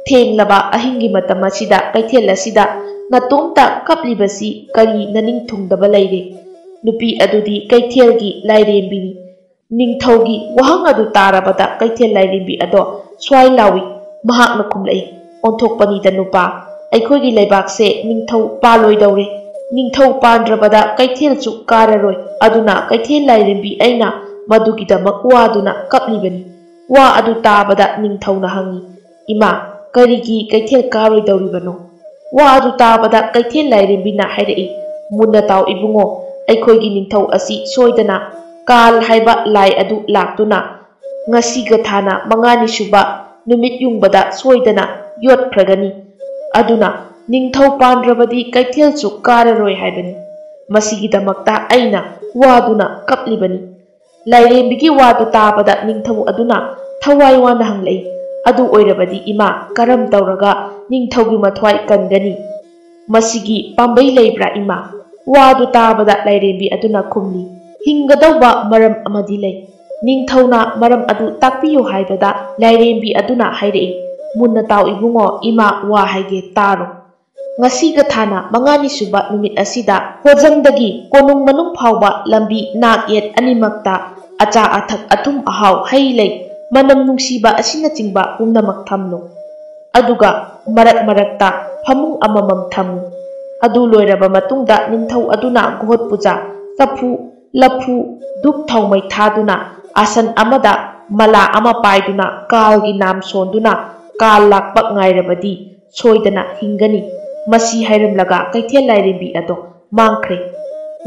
ꯊꯦꯡꯂꯕ ꯑꯍꯤꯡꯒꯤ ꯃꯇꯝ ꯑꯁꯤꯗ ꯀꯩꯊꯦꯜ ꯑꯁꯤꯗ ꯅꯇꯣꯝꯇ ꯀꯞꯂꯤꯕꯁꯤ ꯀꯔꯤ ꯅꯅꯤꯡ ꯊꯨꯡꯗꯕ ꯂꯩꯔꯦ?" ꯅꯨꯄꯤ ꯑꯗꯨꯗꯤ ꯀꯩꯊꯦꯜꯒꯤ ꯂꯥꯏꯔꯦꯝꯕꯤꯅꯤ꯫ ꯅꯤꯡꯊꯧꯒꯤ ꯋꯥꯍꯪ ꯑꯗꯨ ꯇꯥꯔꯕꯗ ꯀꯩꯊꯦꯜ ꯂꯥꯏꯔꯦꯝꯕꯤ ꯑꯗꯣ ꯁ꯭ꯋꯥꯏ ꯂꯥꯎꯏ꯫ ꯃꯍꯥꯛꯅ ꯈꯨꯝꯂꯛꯏ, "ꯑꯣꯟꯊꯣꯛꯄꯅꯤꯗ ꯅꯨꯄꯥ, ꯑꯩꯈꯣꯏꯒꯤ ꯂꯩꯕꯥꯛꯁꯦ ꯅꯤꯡꯊꯧ ꯄꯥꯜꯂꯣꯏꯗꯧꯔꯦ꯫ ꯅꯤꯡꯊꯧ ꯄꯥꯟꯗ꯭ꯔꯕꯗ ꯀꯩꯊꯦꯜꯁꯨ ꯀꯥꯔꯔꯣꯏ꯫ ꯑꯗꯨꯅ ꯀꯩꯊꯦꯜ ꯂꯥꯏꯔꯦꯝꯕꯤ ꯑꯩꯅ ꯃꯗꯨꯒꯤꯗꯃꯛ ꯋꯥꯗꯨꯅ ꯀꯞꯂꯤꯕꯅꯤ"꯫ ꯋꯥ ꯑꯗꯨ ꯇꯥꯕꯗ ꯅꯤꯡꯊꯧꯅ ꯍꯪꯉꯤ, "ꯏꯃꯥ, ꯀꯔꯤꯒꯤ ꯀꯩꯊꯦꯜ ꯀꯥꯔꯣꯏꯗꯧꯔꯤꯕꯅꯣ?" ꯋꯥ ꯑꯗꯨ ꯇꯥꯕꯗ ꯀꯩꯊꯦꯜ ꯂꯥꯏꯔꯦꯝꯕꯤꯅ ꯍꯥꯏꯔꯛꯏ, "ꯃꯨꯟꯅ ꯇꯥꯎ ꯏꯕꯨꯡꯉꯣ, ꯑꯩꯈꯣꯏꯒꯤ ꯅꯤꯡꯊꯧ ꯑꯁꯤ ꯁꯣꯏꯗꯅ ꯀꯥꯜ ꯍꯥꯏꯕ ꯂꯥꯏ ꯑꯗꯨ ꯂꯥꯛꯇꯨꯅ ꯉꯁꯤꯒ ꯊꯥꯅ ꯃꯉꯥꯅꯤ ꯁꯨꯕ ꯅꯨꯃꯤꯠ ꯌꯨꯡꯕꯗ ꯁꯣꯏꯗꯅ ꯌꯣꯠꯈ꯭ꯔꯒꯅꯤ꯫ ꯑꯗꯨꯅ ꯅꯤꯡꯊꯧ ꯄꯥꯟꯗ꯭ꯔꯕꯗꯤ ꯀꯩꯊꯦꯜꯁꯨ ꯀꯥꯔꯔꯣꯏ ꯍꯥꯏꯕꯅꯤ꯫ ꯃꯁꯤꯒꯤꯗꯃꯛꯇ ꯑꯩꯅ ꯋꯥꯗꯨꯅ ꯀꯞꯂꯤꯕꯅꯤ꯫" ꯂꯥꯏꯔꯦꯝꯕꯤꯒꯤ ꯋꯥꯗꯨ ꯇꯥꯕꯗ ꯅꯤꯡꯊꯧ ꯑꯗꯨꯅ ꯊꯋꯥꯏ ꯋꯥꯅ ꯍꯪꯂꯛꯏ, "ꯑꯗꯨ ꯑꯣꯏꯔꯕꯗꯤ ꯏꯃꯥ, ꯀꯔꯝ ꯇꯧꯔꯒ ꯅꯤꯡꯊꯧꯒꯤ ꯃꯊ꯭ꯋꯥꯏ ꯀꯟꯒꯅꯤ? ꯃꯁꯤꯒꯤ ꯄꯥꯝꯕꯩ ꯂꯩꯕ꯭ꯔꯥ ꯏꯃꯥ?" ꯋꯥꯗꯨ ꯇꯥꯕꯗ ꯂꯥꯏꯔꯦꯝꯕꯤ ꯑꯗꯨꯅ ꯈꯨꯝꯂꯤ, "ꯍꯤꯡꯒꯗꯧꯕ ꯃꯔꯝ ꯑꯃꯗꯤ ꯂꯩ꯫ ꯅꯤꯡꯊꯧꯅ ꯃꯔꯝ ꯑꯗꯨ ꯇꯥꯛꯄꯤꯌꯨ" ꯍꯥꯏꯕꯗ ꯂꯥꯏꯔꯦꯝꯕꯤ ꯑꯗꯨꯅ ꯍꯥꯏꯔꯛꯏ, "ꯃꯨꯟꯅ ꯇꯥꯎ ꯏꯕꯨꯡꯉꯣ, ꯏꯃꯥ ꯋꯥ ꯍꯥꯏꯒꯦ ꯇꯥꯔꯣ꯫ ꯉꯁꯤꯒ ꯊꯥꯅ ꯃꯉꯥꯅꯤ ꯁꯨꯕ ꯅꯨꯃꯤꯠ ꯑꯁꯤꯗ ꯍꯣꯖꯪꯗꯒꯤ ꯀꯣꯅꯨꯡ ꯃꯅꯨꯡ ꯐꯥꯎꯕ ꯂꯝꯕꯤ ꯅꯥꯛ ꯌꯦꯠ ꯑꯅꯤꯃꯛꯇ ꯑꯆꯥ ꯑꯊꯛ, ꯑꯊꯨꯝ ꯑꯍꯥꯎ, ꯍꯩ ꯂꯩ, ꯃꯅꯝ ꯅꯨꯡꯁꯤꯕ ꯑꯁꯤꯅꯆꯤꯡꯕ ꯄꯨꯝꯅꯃꯛ ꯊꯝꯂꯨ꯫ ꯑꯗꯨꯒ ꯃꯔꯛ ꯃꯔꯛꯇ ꯐꯃꯨꯡ ꯑꯃꯃꯝ ꯊꯝꯃꯨ꯫ ꯑꯗꯨ ꯂꯣꯏꯔꯕ ꯃꯇꯨꯡꯗ ꯅꯤꯡꯊꯧ ꯑꯗꯨꯅ ꯒꯣꯍꯣꯠ ꯄꯨꯖꯥ, ꯆꯐꯨ, ꯂꯐꯨ, ꯙꯨꯞ ꯊꯥꯎꯃꯩ ꯊꯥꯗꯨꯅ ꯑꯥꯁꯟ ꯑꯃꯗ ꯃꯂꯥ ꯑꯃ ꯄꯥꯏꯗꯨꯅ ꯀꯥꯜꯒꯤ ꯅꯥꯝ ꯁꯣꯟꯗꯨꯅ ꯀꯥꯜ ꯂꯥꯛꯄ ꯉꯥꯏꯔꯕꯗꯤ ꯁꯣꯏꯗꯅ ꯍꯤꯡꯒꯅꯤ꯫ ꯃꯁꯤ ꯍꯥꯏꯔꯝꯂꯒ ꯀꯩꯊꯦꯜ ꯂꯥꯏꯔꯦꯝꯕꯤ ꯑꯗꯣ ꯃꯥꯡꯈ꯭ꯔꯦ꯫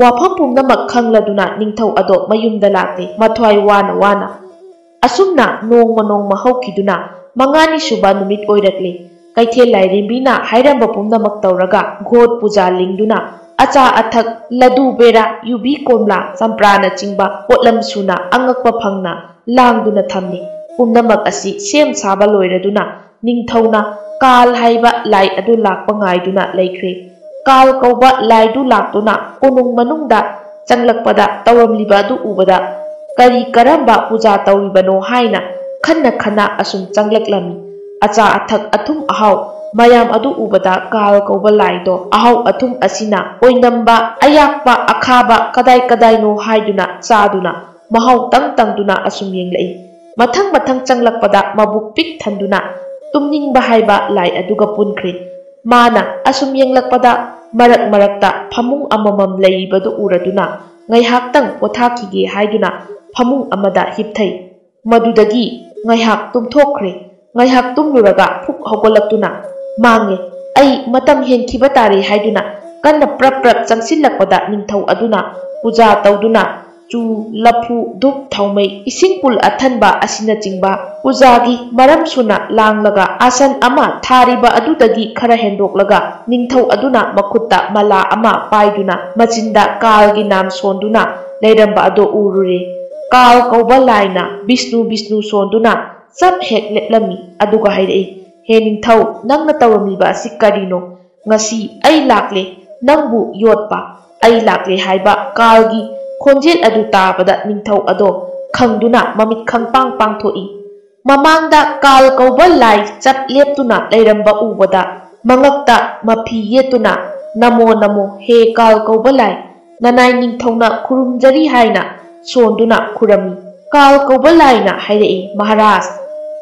ꯋꯥꯐꯝ ꯄꯨꯝꯅꯃꯛ ꯈꯪꯂꯗꯨꯅ ꯅꯤꯡꯊꯧ ꯑꯗꯣ ꯃꯌꯨꯝꯗ ꯂꯥꯛꯂꯦ, ꯃꯊ꯭ꯋꯥꯏ ꯋꯥꯅ ꯋꯥꯅ꯫ ꯑꯁꯨꯝꯅ ꯅꯣꯡꯃ ꯅꯣꯡꯃ ꯍꯧꯈꯤꯗꯨꯅ ꯃꯉꯥꯅꯤ ꯁꯨꯕ ꯅꯨꯃꯤꯠ ꯑꯣꯏꯔꯛꯂꯦ꯫ ꯀꯩꯊꯦꯜ ꯂꯥꯏꯔꯦꯝꯕꯤꯅ ꯍꯥꯏꯔꯝꯕ ꯄꯨꯝꯅꯃꯛ ꯇꯧꯔꯒ ꯒꯣꯠ ꯄꯨꯖꯥ ꯂꯤꯡꯗꯨꯅ ꯑꯆꯥ ꯑꯊꯛ, ꯂꯗꯨ ꯕꯦꯔꯥ, ꯌꯨꯕꯤ ꯀꯣꯝꯂꯥ, ꯆꯝꯄ꯭ꯔꯥꯅꯆꯤꯡꯕ ꯄꯣꯠꯂꯝ ꯁꯨꯅ ꯑꯉꯛꯄ ꯐꯪꯅ ꯂꯥꯡꯗꯨꯅ ꯊꯝꯂꯤ꯫ ꯄꯨꯝꯅꯃꯛ ꯑꯁꯤ ꯁꯦꯝ ꯁꯥꯕ ꯂꯣꯏꯔꯗꯨꯅ ꯅꯤꯡꯊꯧꯅ ꯀꯥꯜ ꯍꯥꯏꯕ ꯂꯥꯏ ꯑꯗꯨ ꯂꯥꯛꯄ ꯉꯥꯏꯗꯨꯅ ꯂꯩꯈ꯭ꯔꯦ꯫ ꯀꯥꯜ ꯀꯧꯕ ꯂꯥꯏꯗꯨ ꯂꯥꯛꯇꯨꯅ ꯀꯣꯅꯨꯡ ꯃꯅꯨꯡꯗ ꯆꯪꯂꯛꯄꯗ ꯇꯧꯔꯝꯂꯤꯕ ꯑꯗꯨ ꯎꯕꯗ ꯀꯔꯤ ꯀꯔꯝꯕ ꯄꯨꯖꯥ ꯇꯧꯔꯤꯕꯅꯣ ꯍꯥꯏꯅ ꯈꯟꯅ ꯈꯟꯅ ꯑꯁꯨꯝ ꯆꯪꯂꯛꯂꯝꯃꯤ꯫ ꯑꯆꯥ ꯑꯊꯛ ꯑꯊꯨꯝ ꯑꯍꯥꯎ ꯃꯌꯥꯝ ꯑꯗꯨ ꯎꯕꯗ ꯀꯥꯜ ꯀꯧꯕ ꯂꯥꯏꯗꯣ ꯑꯍꯥꯎ ꯑꯊꯨꯝ ꯑꯁꯤꯅ ꯑꯣꯏꯅꯝꯕ, ꯑꯌꯥꯛꯄ, ꯑꯈꯥꯕ ꯀꯗꯥꯏ ꯀꯗꯥꯏꯅꯣ ꯍꯥꯏꯗꯨꯅ ꯆꯥꯗꯨꯅ ꯃꯍꯥꯎ ꯇꯪ ꯇꯪꯗꯨꯅ ꯑꯁꯨꯝ ꯌꯦꯡꯂꯛꯏ꯫ ꯃꯊꯪ ꯃꯊꯪ ꯆꯪꯂꯛꯄꯗ ꯃꯕꯨꯛ ꯄꯤꯛ ꯊꯟꯗꯨꯅ ꯇꯨꯝꯅꯤꯡꯕ ꯍꯥꯏꯕ ꯂꯥꯏ ꯑꯗꯨꯒ ꯄꯨꯟꯈ꯭ꯔꯦ꯫ ꯃꯥꯅ ꯑꯁꯨꯝ ꯌꯦꯡꯂꯛꯄꯗ ꯃꯔꯛ ꯃꯔꯛꯇ ꯐꯃꯨꯡ ꯑꯃꯃꯝ ꯂꯩꯔꯤꯕꯗꯨ ꯎꯔꯗꯨꯅ ꯉꯥꯏꯍꯥꯛꯇꯪ ꯄꯣꯊꯥꯈꯤꯒꯦ ꯍꯥꯏꯗꯨꯅ ꯐꯃꯨꯡ ꯑꯃꯗ ꯍꯤꯞꯊꯩ꯫ ꯃꯗꯨꯗꯒꯤ ꯉꯥꯏꯍꯥꯛ ꯇꯨꯝꯊꯣꯛꯈ꯭ꯔꯦ꯫ ꯉꯥꯏꯍꯥꯛ ꯇꯨꯝꯂꯨꯔꯒ ꯐꯨꯛ ꯍꯧꯒꯠꯂꯛꯇꯨꯅ, "ꯃꯥꯡꯉꯦ, ꯑꯩ ꯃꯇꯝ ꯍꯦꯟꯈꯤꯕ ꯇꯥꯔꯦ ꯍꯥꯏꯗꯨꯅ ꯀꯟꯅ ꯄ꯭ꯔꯞ ꯄ꯭ꯔꯞ ꯆꯪꯁꯤꯜꯂꯛꯄꯗ ꯅꯤꯡꯊꯧ ꯑꯗꯨꯅ ꯄꯨꯖꯥ ꯇꯧꯗꯨꯅ ꯆꯨ, ꯂꯐꯨ, ꯙꯨꯞ, ꯊꯥꯎꯃꯩ, ꯏꯁꯤꯡ ꯄꯨꯜ ꯑꯊꯟꯕ ꯑꯁꯤꯅꯆꯤꯡꯕ ꯄꯨꯖꯥꯒꯤ ꯃꯔꯝ ꯁꯨꯅ ꯂꯥꯡꯂꯒ ꯑꯥꯁꯟ ꯑꯃ ꯊꯥꯔꯤꯕ ꯑꯗꯨꯗꯒꯤ ꯈꯔ ꯍꯦꯟꯗꯣꯛꯂꯒ ꯅꯤꯡꯊꯧ ꯑꯗꯨꯅ ꯃꯈꯨꯠꯇ ꯃꯂꯥ ꯑꯃ ꯄꯥꯏꯗꯨꯅ ꯃꯆꯤꯟꯗ ꯀꯥꯜꯒꯤ ꯅꯥꯝ ꯁꯣꯟꯗꯨꯅ ꯂꯩꯔꯝꯕ ꯑꯗꯣ ꯎꯔꯨꯔꯦ꯫ ꯀꯥꯜ ꯀꯧꯕ ꯂꯥꯏꯅ ꯕꯤꯁꯅꯨ ꯕꯤꯁꯅꯨ ꯁꯣꯟꯗꯨꯅ ꯆꯞ ꯍꯦꯛ ꯂꯦꯞꯂꯝꯃꯤ꯫ ꯑꯗꯨꯒ ꯍꯥꯏꯔꯛꯏ, "ꯍꯦ ꯅꯤꯡꯊꯧ, ꯅꯪꯅ ꯇꯧꯔꯝꯃꯤꯕ ꯑꯁꯤ ꯀꯔꯤꯅꯣ? ꯉꯁꯤ ꯑꯩ ꯂꯥꯛꯂꯦ ꯅꯪꯕꯨ ꯌꯣꯠꯄ꯫ ꯑꯩ ꯂꯥꯛꯂꯦ ꯍꯥꯏꯕ ꯀꯥꯜꯒꯤ ꯈꯣꯟꯖꯦꯜ ꯑꯗꯨ ꯇꯥꯕꯗ ꯅꯤꯡꯊꯧ ꯑꯗꯣ ꯈꯪꯗꯨꯅ ꯃꯃꯤꯠ ꯈꯪꯄꯥꯡ ꯄꯥꯡꯊꯣꯛꯏ꯫ ꯃꯃꯥꯡꯗ ꯀꯥꯜ ꯀꯧꯕ ꯂꯥꯏ ꯆꯞ ꯂꯦꯞꯇꯨꯅ ꯂꯩꯔꯝꯕ ꯎꯕꯗ ꯃꯉꯛꯇ ꯃꯐꯤ ꯌꯦꯠꯇꯨꯅ, "ꯅꯃꯣ ꯅꯃꯣ, ꯍꯦ ꯀꯥꯜ ꯀꯧꯕ ꯂꯥꯏ, ꯅꯅꯥꯏ ꯅꯤꯡꯊꯧꯅ ꯈꯨꯔꯨꯝꯖꯔꯤ" ꯍꯥꯏꯅ ꯁꯣꯟꯗꯨꯅ ꯈꯨꯔꯝꯃꯤ꯫ ꯀꯥꯜ ꯀꯧꯕ ꯂꯥꯏꯅ ꯍꯥꯏꯔꯛꯏ, "ꯃꯍꯥꯔꯥꯖ,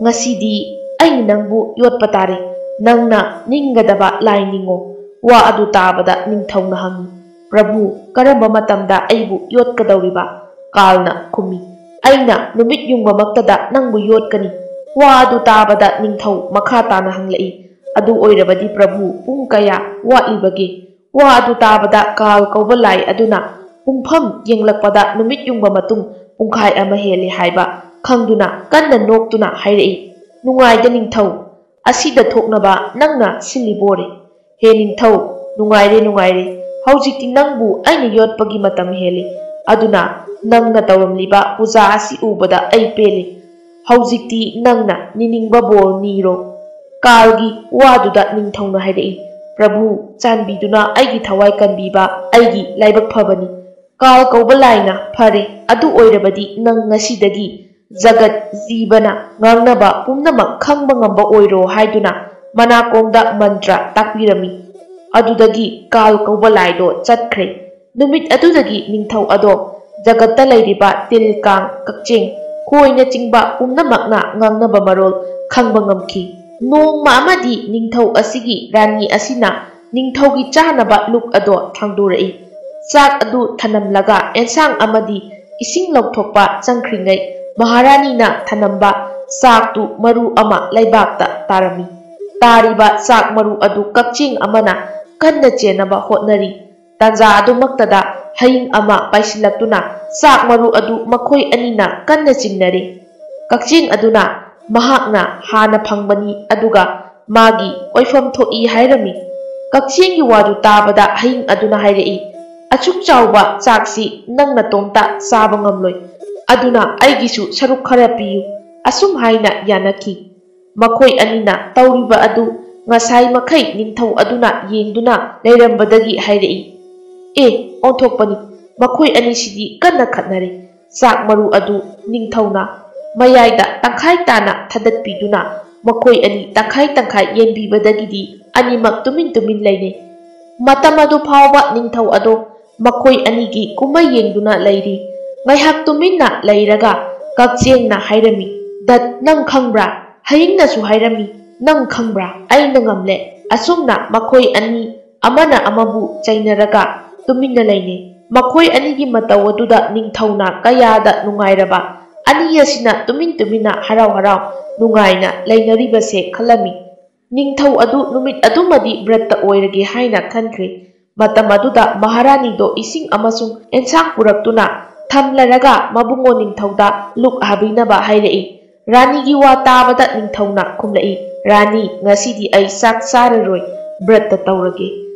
ꯉꯁꯤꯗꯤ ꯑꯩꯅ ꯅꯪꯕꯨ ꯌꯣꯠꯄ ꯇꯥꯔꯦ꯫ ꯅꯪꯅ ꯅꯤꯡꯒꯗꯕ ꯂꯥꯏ ꯅꯤꯡꯉꯣ꯫" ꯋꯥ ꯑꯗꯨ ꯇꯥꯕꯗ ꯅꯤꯡꯊꯧꯅ ꯍꯪꯉꯤ, "ꯄ꯭ꯔꯚꯨ, ꯀꯔꯝꯕ ꯃꯇꯝꯗ ꯑꯩꯕꯨ ꯌꯣꯠꯀꯗꯧꯔꯤꯕ?" ꯀꯥꯜꯅ ꯈꯨꯝꯃꯤ, "ꯑꯩꯅ ꯅꯨꯃꯤꯠ ꯌꯨꯡꯕꯃꯛꯇꯗ ꯅꯪꯕꯨ ꯌꯣꯠꯀꯅꯤ꯫" ꯋꯥ ꯑꯗꯨ ꯇꯥꯕꯗ ꯅꯤꯡꯊꯧ ꯃꯈꯥ ꯇꯥꯅ ꯍꯪꯂꯛꯏ, "ꯑꯗꯨ ꯑꯣꯏꯔꯕꯗꯤ ꯄ꯭ꯔꯚꯨ, ꯄꯨꯡ ꯀꯌꯥ ꯋꯥꯠꯂꯤꯕꯒꯦ?" ꯋꯥ ꯑꯗꯨ ꯇꯥꯕꯗ ꯀꯥꯜ ꯀꯧꯕ ꯂꯥꯏ ꯑꯗꯨꯅ ꯄꯨꯡꯐꯝ ꯌꯦꯡꯂꯛꯄꯗ ꯅꯨꯃꯤꯠ ꯌꯨꯡꯕ ꯃꯇꯨꯡ ꯄꯨꯡꯈꯥꯏ ꯑꯃ ꯍꯦꯜꯂꯦ ꯍꯥꯏꯕ ꯈꯪꯗꯨꯅ ꯀꯟꯅ ꯅꯣꯛꯇꯨꯅ ꯍꯥꯏꯔꯛꯏ, "ꯅꯨꯡꯉꯥꯏꯗ ꯅꯤꯡꯊꯧ, ꯑꯁꯤꯗ ꯊꯣꯛꯅꯕ ꯅꯪꯅ ꯁꯤꯜꯂꯤꯕꯣꯔꯦ꯫ ꯍꯦ ꯅꯤꯡꯊꯧ, ꯅꯨꯡꯉꯥꯏꯔꯦ, ꯅꯨꯡꯉꯥꯏꯔꯦ꯫ ꯍꯧꯖꯤꯛꯇꯤ ꯅꯪꯕꯨ ꯑꯩꯅ ꯌꯣꯠꯄꯒꯤ ꯃꯇꯝ ꯍꯦꯜꯂꯦ꯫ ꯑꯗꯨꯅ ꯅꯪꯅ ꯇꯧꯔꯝꯂꯤꯕ ꯄꯨꯖꯥ ꯑꯁꯤ ꯎꯕꯗ ꯑꯩ ꯄꯦꯜꯂꯦ꯫ ꯍꯧꯖꯤꯛꯇꯤ ꯅꯪꯅ ꯅꯤꯅꯤꯡꯕ ꯕꯣꯔ ꯅꯤꯔꯣ꯫" ꯀꯥꯜꯒꯤ ꯋꯥꯗꯨꯗ ꯅꯤꯡꯊꯧꯅ ꯍꯥꯏꯔꯛꯏ, "ꯄ꯭ꯔꯚꯨ, ꯆꯥꯟꯕꯤꯗꯨꯅ ꯑꯩꯒꯤ ꯊꯋꯥꯏ ꯀꯟꯕꯤꯕ ꯑꯩꯒꯤ ꯂꯥꯏꯕꯛ ꯐꯕꯅꯤ꯫ ꯀꯥꯜ ꯀꯧꯕ ꯂꯥꯏꯅ, ꯐꯔꯦ, ꯑꯗꯨ ꯑꯣꯏꯔꯕꯗꯤ ꯅꯪ ꯉꯁꯤꯗꯒꯤ ꯖꯒꯠ ꯖꯤꯕꯅ ꯉꯥꯡꯅꯕ ꯄꯨꯝꯅꯃꯛ ꯈꯪꯕ ꯉꯝꯕ ꯑꯣꯏꯔꯣ" ꯍꯥꯏꯗꯨꯅ ꯃꯅꯥꯀꯣꯡꯗ ꯃꯟꯇ꯭ꯔ ꯇꯥꯛꯄꯤꯔꯝꯃꯤ꯫ ꯑꯗꯨꯗꯒꯤ ꯀꯥꯜ ꯀꯧꯕ ꯂꯥꯏꯗꯣ ꯆꯠꯈ꯭ꯔꯦ꯫ ꯅꯨꯃꯤꯠ ꯑꯗꯨꯗꯒꯤ ꯅꯤꯡꯊꯧ ꯑꯗꯣ ꯖꯒꯠꯇ ꯂꯩꯔꯤꯕ ꯇꯤꯜ ꯀꯥꯡ, ꯀꯛꯆꯦꯡ, ꯈꯣꯏꯅꯆꯤꯡꯕ ꯄꯨꯝꯅꯃꯛꯅ ꯉꯥꯡꯅꯕ ꯃꯔꯣꯜ ꯈꯪꯕ ꯉꯝꯈꯤ꯫ ꯅꯣꯡꯃ ꯑꯃꯗꯤ ꯅꯤꯡꯊꯧ ꯑꯁꯤꯒꯤ ꯔꯥꯅꯤ ꯑꯁꯤꯅ ꯅꯤꯡꯊꯧꯒꯤ ꯆꯥꯅꯕ ꯂꯨꯛ ꯑꯗꯣ ꯊꯥꯡꯗꯣꯔꯛꯏ꯫ ꯆꯥꯛ ꯑꯗꯨ ꯊꯅꯝꯂꯒ ꯑꯦꯟꯁꯥꯡ ꯑꯃꯗꯤ ꯏꯁꯤꯡ ꯂꯧꯊꯣꯛꯄ ꯆꯪꯈ꯭ꯔꯤꯉꯩ ꯃꯍꯥꯔꯥꯅꯤꯅ ꯊꯅꯝꯕ ꯆꯥꯛꯇꯨ ꯃꯔꯨ ꯑꯃ ꯂꯩꯕꯥꯛꯇ ꯇꯥꯔꯝꯃꯤ꯫ ꯇꯥꯔꯤꯕ ꯆꯥꯛ ꯃꯔꯨ ꯑꯗꯨ ꯀꯛꯆꯦꯡ ꯑꯃꯅ ꯀꯟꯅ ꯆꯦꯟꯅꯕ ꯍꯣꯠꯅꯔꯤ꯫ ꯇꯥꯟꯖꯥ ꯑꯗꯨꯃꯛꯇꯗ ꯍꯌꯤꯡ ꯑꯃ ꯄꯥꯏꯁꯤꯜꯂꯛꯇꯨꯅ ꯆꯥꯛ ꯃꯔꯨ ꯑꯗꯨ ꯃꯈꯣꯏ ꯑꯅꯤꯅ ꯀꯟꯅ ꯆꯤꯡꯅꯔꯤ꯫ ꯀꯛꯆꯦꯡ ꯑꯗꯨꯅ ꯃꯍꯥꯛꯅ ꯍꯥꯟꯅ ꯐꯪꯕꯅꯤ, ꯑꯗꯨꯒ ꯃꯥꯒꯤ ꯑꯣꯏꯐꯝ ꯊꯣꯛꯏ ꯍꯥꯏꯔꯝꯃꯤ꯫ ꯀꯛꯆꯦꯡꯒꯤ ꯋꯥꯗꯨ ꯇꯥꯕꯗ ꯍꯌꯤꯡ ꯑꯗꯨꯅ ꯍꯥꯏꯔꯛꯏ, "ꯑꯁꯨꯛ ꯆꯥꯎꯕ ꯆꯥꯛꯁꯤ ꯅꯪ ꯅꯇꯣꯝꯇ ꯆꯥꯕ ꯉꯝꯂꯣꯏ, ꯑꯗꯨꯅ ꯑꯩꯒꯤꯁꯨ ꯁꯔꯨꯛ ꯈꯔ ꯄꯤꯌꯨ"꯫ ꯑꯁꯨꯝ ꯍꯥꯏꯅ ꯌꯥꯅꯈꯤ꯫ ꯃꯈꯣꯏ ꯑꯅꯤꯅ ꯇꯧꯔꯤꯕ ꯑꯗꯨ ꯉꯁꯥꯏ ꯃꯈꯩ ꯅꯤꯡꯊꯧ ꯑꯗꯨꯅ ꯌꯦꯡꯗꯨꯅ ꯂꯩꯔꯝꯕꯗꯒꯤ ꯍꯥꯏꯔꯛꯏ, "ꯑꯦ, ꯑꯣꯟꯊꯣꯛꯄꯅꯤ, ꯃꯈꯣꯏ ꯑꯅꯤꯁꯤꯗꯤ ꯀꯟꯅ ꯈꯠꯅꯔꯦ"꯫ ꯆꯥꯛ ꯃꯔꯨ ꯑꯗꯨ ꯅꯤꯡꯊꯧꯅ ꯃꯌꯥꯏꯗ ꯇꯪꯈꯥꯏ ꯇꯥꯅ ꯊꯥꯗꯠꯄꯤꯗꯨꯅ ꯃꯈꯣꯏ ꯑꯅꯤ ꯇꯪꯈꯥꯏ ꯇꯪꯈꯥꯏ ꯌꯦꯟꯕꯤꯕꯗꯒꯤꯗꯤ ꯑꯅꯤꯃꯛ ꯇꯨꯃꯤꯟ ꯇꯨꯃꯤꯟ ꯂꯩꯅꯩ꯫ ꯃꯇꯝ ꯑꯗꯨ ꯐꯥꯎꯕ ꯅꯤꯡꯊꯧ ꯑꯗꯣ ꯃꯈꯣꯏ ꯑꯅꯤꯒꯤ ꯀꯨꯝꯍꯩ ꯌꯦꯡꯗꯨꯅ ꯂꯩꯔꯤ꯫ ꯉꯥꯏꯍꯥꯛ ꯇꯨꯃꯤꯟꯅ ꯂꯩꯔꯒ ꯀꯛꯆꯦꯡꯅ ꯍꯥꯏꯔꯝꯃꯤ, "ꯗꯠ, ꯅꯪ ꯈꯪꯕ꯭ꯔꯥ? ꯍꯌꯤꯡꯅꯁꯨ ꯍꯥꯏꯔꯝꯃꯤ, ꯅꯪ ꯈꯪꯕ꯭ꯔꯥ? ꯑꯩꯅ ꯉꯝꯂꯦ"꯫ ꯑꯁꯨꯝꯅ ꯃꯈꯣꯏ ꯑꯅꯤ ꯑꯃꯅ ꯑꯃꯕꯨ ꯆꯩꯅꯔꯒ ꯇꯨꯃꯤꯟꯅ ꯂꯩꯅꯩ꯫ ꯃꯈꯣꯏ ꯑꯅꯤꯒꯤ ꯃꯇꯧ ꯑꯗꯨꯗ ꯅꯤꯡꯊꯧꯅ ꯀꯌꯥꯗ ꯅꯨꯡꯉꯥꯏꯔꯕ, ꯑꯅꯤ ꯑꯁꯤꯅ ꯇꯨꯃꯤꯟ ꯇꯨꯃꯤꯟꯅ ꯍꯔꯥꯎ ꯍꯔꯥꯎ ꯅꯨꯡꯉꯥꯏꯅ ꯂꯩꯅꯔꯤꯕꯁꯦ ꯈꯜꯂꯝꯃꯤ꯫ ꯅꯤꯡꯊꯧ ꯑꯗꯨ ꯅꯨꯃꯤꯠ ꯑꯗꯨꯃꯗꯤ ꯕ꯭ꯔꯠꯇ ꯑꯣꯏꯔꯒꯦ ꯍꯥꯏꯅ ꯈꯟꯈ꯭ꯔꯦ꯫ ꯃꯇꯝ ꯑꯗꯨꯗ ꯃꯍꯥꯔꯥꯅꯤꯗꯣ ꯏꯁꯤꯡ ꯑꯃꯁꯨꯡ ꯑꯦꯟꯁꯥꯡ ꯄꯨꯔꯛꯇꯨꯅ ꯊꯝꯂꯔꯒ ꯃꯕꯨꯡꯉꯣ ꯅꯤꯡꯊꯧꯗ ꯂꯨꯛ ꯍꯥꯕꯤꯅꯕ ꯍꯥꯏꯔꯛꯏ꯫ ꯔꯥꯅꯤꯒꯤ ꯋꯥ ꯇꯥꯕꯗ ꯅꯤꯡꯊꯧꯅ ꯈꯨꯝꯂꯛꯏ, "ꯔꯥꯅꯤ, ꯉꯁꯤꯗꯤ ꯑꯩ ꯆꯥꯛ ꯆꯥꯔꯔꯣꯏ, ꯕ꯭ꯔꯠꯇ ꯇꯧꯔꯒꯦ"꯫